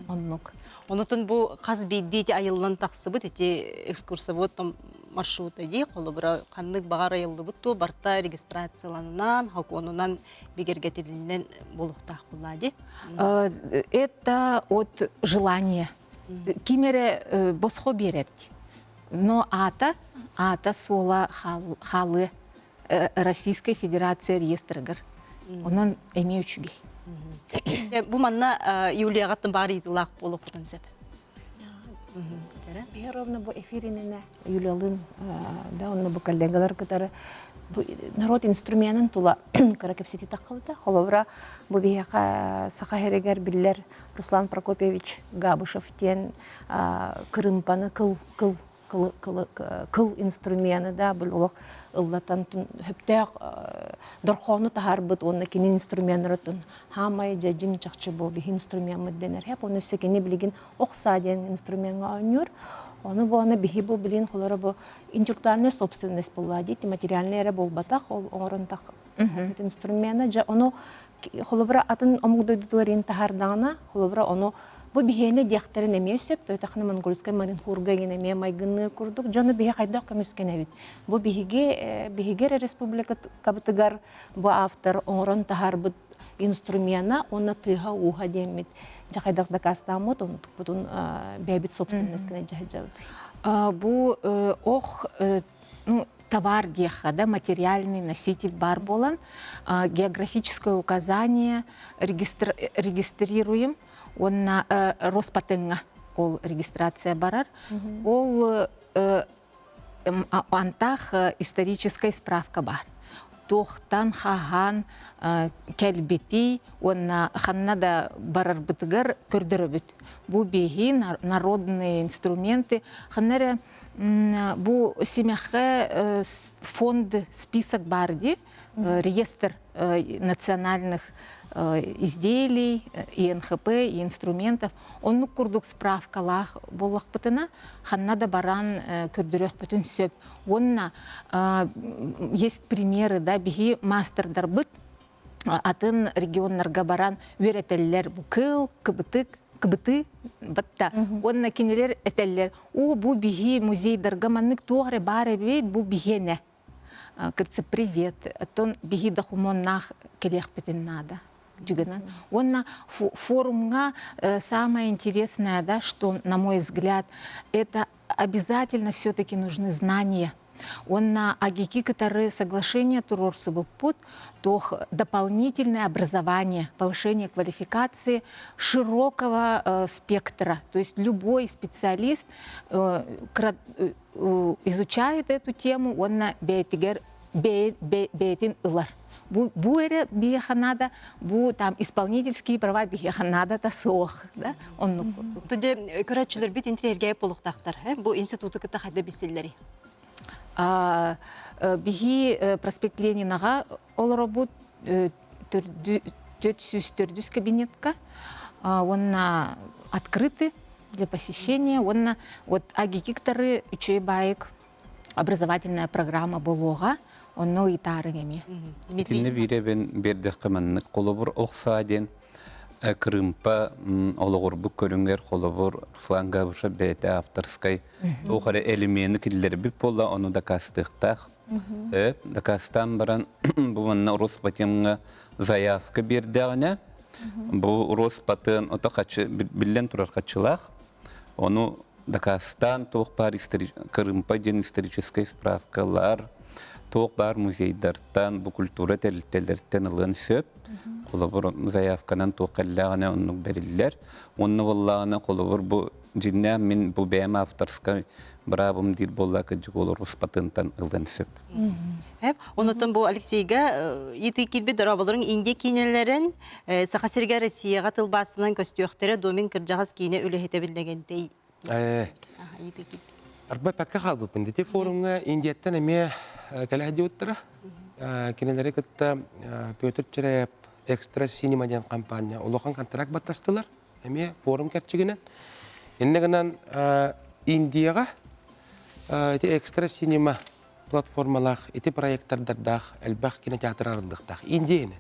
Оннук. Онотон бу хас биирдии айыллан тахсыбыт ити экскурсовод маршрута дии холобура ханнык баҕар айыллыбыт туо барта регистрацияланынан хокуонунан бигэргэтилинэн буолуохтаах буоллаа дии. Это от желания. Ким эрэ босхо биэрэр. Но аата, аата суола хаалыа Российская Федерация реестрыгар. Онон эмиэ үчүгэй. Бу манна Юлияҕаттан баар ыйытыылаах буолуохпутун сөп. Биһи ровно бу эфиринene Юлиялыын да онно бу коллегалар кытары бу народ инструменын тула кыра кэпсэтии таххыбыта. Холобура бу биһиэхэ саха сиригэр биллэр Руслан Прокопьевич Габышев диэн кырыымпаны кыл кыл кыл инструмены да бу олох ыллатан хөптөөх дорхоону таһаарбыт уонна кини инструменнарын хаамай дьэ чахчы бу биһи инструмеммыт дэнэр хэп оны өссө кини билигин охса диэн инструмеҥҥа оонньуур ону бу аны биһи бу билин холоро бу интеллектуальная собственность буолла дии материальный эрэ буолбатах ол оҥорон тах инструмена дьэ ону холобура атын омук дойдутугар ин таһаардаҕына холобура ону бу биһиэнэ диэхтэрин эмиэ сөп тойтахына монгольскай маринхурга игин эмиэ майгынныы курдук дьону биһи хайдах көмүскэнэбит бу биһиги биһиги эрэ республикабытыгар бу автор оҥорон таһаарбыт инструмена уонна тыаһа-ууһа диэммит дьэ хайдах дакаастааммыт онтукпутун бэйэбит собственность гына дьаһайдьабыт бу ох ну, товар диэххэ да материальный носитель бар буолан географическое указание регистрируем уонна Роспатеҥҥа ол регистрация барар ол антах историческая справка бар туохтан хаһан кэлбитий уонна ханна да барарбытыгар көрдөрөбүт бу биһи народные инструменты ханна эрэ бу симэххэ фонд список бар дии реестр национальных изделий ИНХП и инструментов оннук курдук справкалаах буоллахпытына ханна да баран көрдөрүөхпүтүн сөп уонна есть примеры да биһи мастердарбыт атын регионнарга баран үөрэтэллэр бу кыл кыбытык кыбыты батта уонна кинилэр этэллэр о бу биһи музейдарга маннык туох эрэ баар эбит бу биһиэнэ кырцы привет оттон биһи докумуоннаах кэлиэхпитин наада дьүгэнэн уонна форумҥа самое интересное да что на мой взгляд это обязательно все-таки нужны знания Уонна АГИКИ кытары соглашение туруорсубуппут, туох дополнительное образование, повышение квалификации широкого спектра. То есть любой специалист изучает эту тему, уонна бэйэтигэр бэйэтин ылар. Бу, бу эрэ биһиэхэ надо, бу там исполнительские права биһиэхэ надо та суох, да, оннук курдук. Туде көрөөччүлэрбит интриэргээп буолуохтаахтар. Бу институту кытта хайда билсэллэри? Биһи проспект Ленинаҕа олоробут 404 кабинетка уонна открыты для посещения уонна вот АГИКИктары үчүгэй баайык образовательная программа буолуоҕа онно ыйытаарыҥ эмиэ. Итиннэ биире бен биэрдэххэ маннык холобур ох саа диэн кырыымпа олоҕурбут көрүҥэр холобур Руслан Габышев бэйэтэ авторскай туох эрэ элемени киллэрбит буолла ону дакаастыахтаах. Дакаастаан баран бу манна Роспатемҥа заявка биэрдэҕинэ бу Роспатен ото хачы биллэн турар хаччылаах ону дакаастаан туох баар кырыымпа диэн историческай справкалар. Туох баар музейдартан, бу культура тэрилтэлэриттэн ылыан сөп. Холобур, заявканан туох кэллэҕинэ оннук бэриллэр. Онно буоллаҕына, холобур, бу дьиннээх мин бу бэйэм авторскай быраабым диир буолла кырдьык олор успатынтан ылыан сөп. Эп, онуттан бу Алексейга ити киирбит дорооболорун Индия киинэлэрин Саха сиригэр Россияҕа тылбаасынан көстүөхтэрэ Домин кырдьаҕас киинэ үлэһитэ биллэгэнтэй. Арба пакка хаалбыппын. Ити форумҥа Индияттан эмиэ кэлэ сылдьыбыттара. Кинилэри кытта Петр Чиряев Экстра Синема диэн компания улахан контракт баттастылар. Эмиэ форум кэрчигинэн. Иннэ гынан Индияҕа ити Экстра Синема платформалаах ити проектордардаах элбэх кинотеатр арыллыахтаах. Индия иһинэн.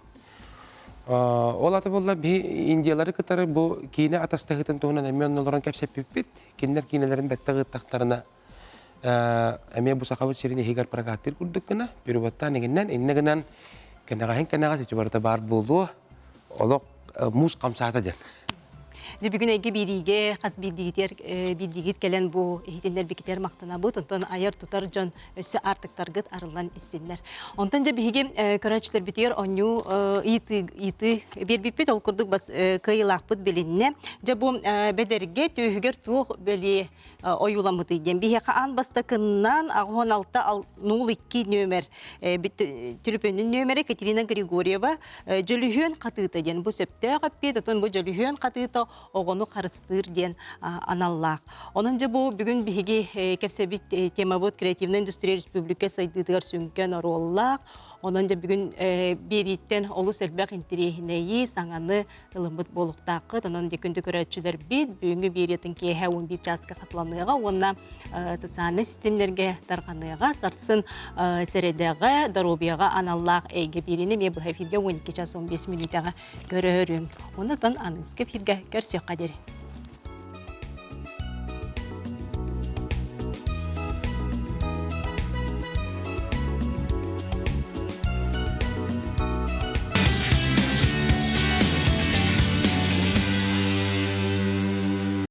Ол ата буолла биһи индиялары кытары бу киинэ атастаһыытын туһунан эмиэ онно олорон кэпсэппиппит. Кинилэр киинэлэрин бэттэх ыыттахтарына эмиэ бу Сахабыт сирин иһигэр прокаттыыр курдук гына, переводтаан игиннэн, иннэ гынан кэнэҕэһин кэнэҕэс ити барыта баар буолуо. Олох муус хамсаата диэн. Дьэ бүгүн эйгэ биэриигэ хас биирдиигитигэр биирдиигит кэлэн бу иһитиннэрбикитигэр махтанабыт. Онтон айар-тутар дьон өссө аартыктаргыт арыллан истиннэр. Онтон дьэ биһиги көрөөччүлэрбитигэр оонньуу ыйытыы ыйытыы биэрбиппит. Ол курдук бас кыайыылаахпыт билиннэ. Дьэ бу бэдэргэ түөһүгэр туох бэлиэ ойууламмытый диэн биһиэхэ аан бастакыннан 86 02 нүөмэр түлүпүөнүн нүөмэрэ Катерина Григорьева Дьөлүһүөн хатыыта диэн бу сөптөөх эппиэт, отон бу дьөлүһүөн хатыыта оҕону харыстыыр диэн аналлаах. Онон дьэ бу бүгүн биһиги кэпсэбит темабыт креативная индустрия республика сайдыытыгар сүҥкэн оруоллаах. Онон дьэ бүгүн биэрииттэн олус элбэх интэриэһинэйи, саҥаны ылыммыт буолуохтааххыт. Онон дьэ күндү көрөөччүлэрбит бүгүҥҥү биэриитин киэһэ 11 чааска хатыланыаҕа уонна социальнай системнэргэ тарҕаныаҕа. Сарсын сэрэдэҕэ доруобуйаҕа аналлаах эйгэ биэриини эмиэ быһа эфиргэ 12 час 15 мүнүүтэҕэ көрөөрүҥ. Онон аныгыскы эфиргэ көрсүөххэ диэри.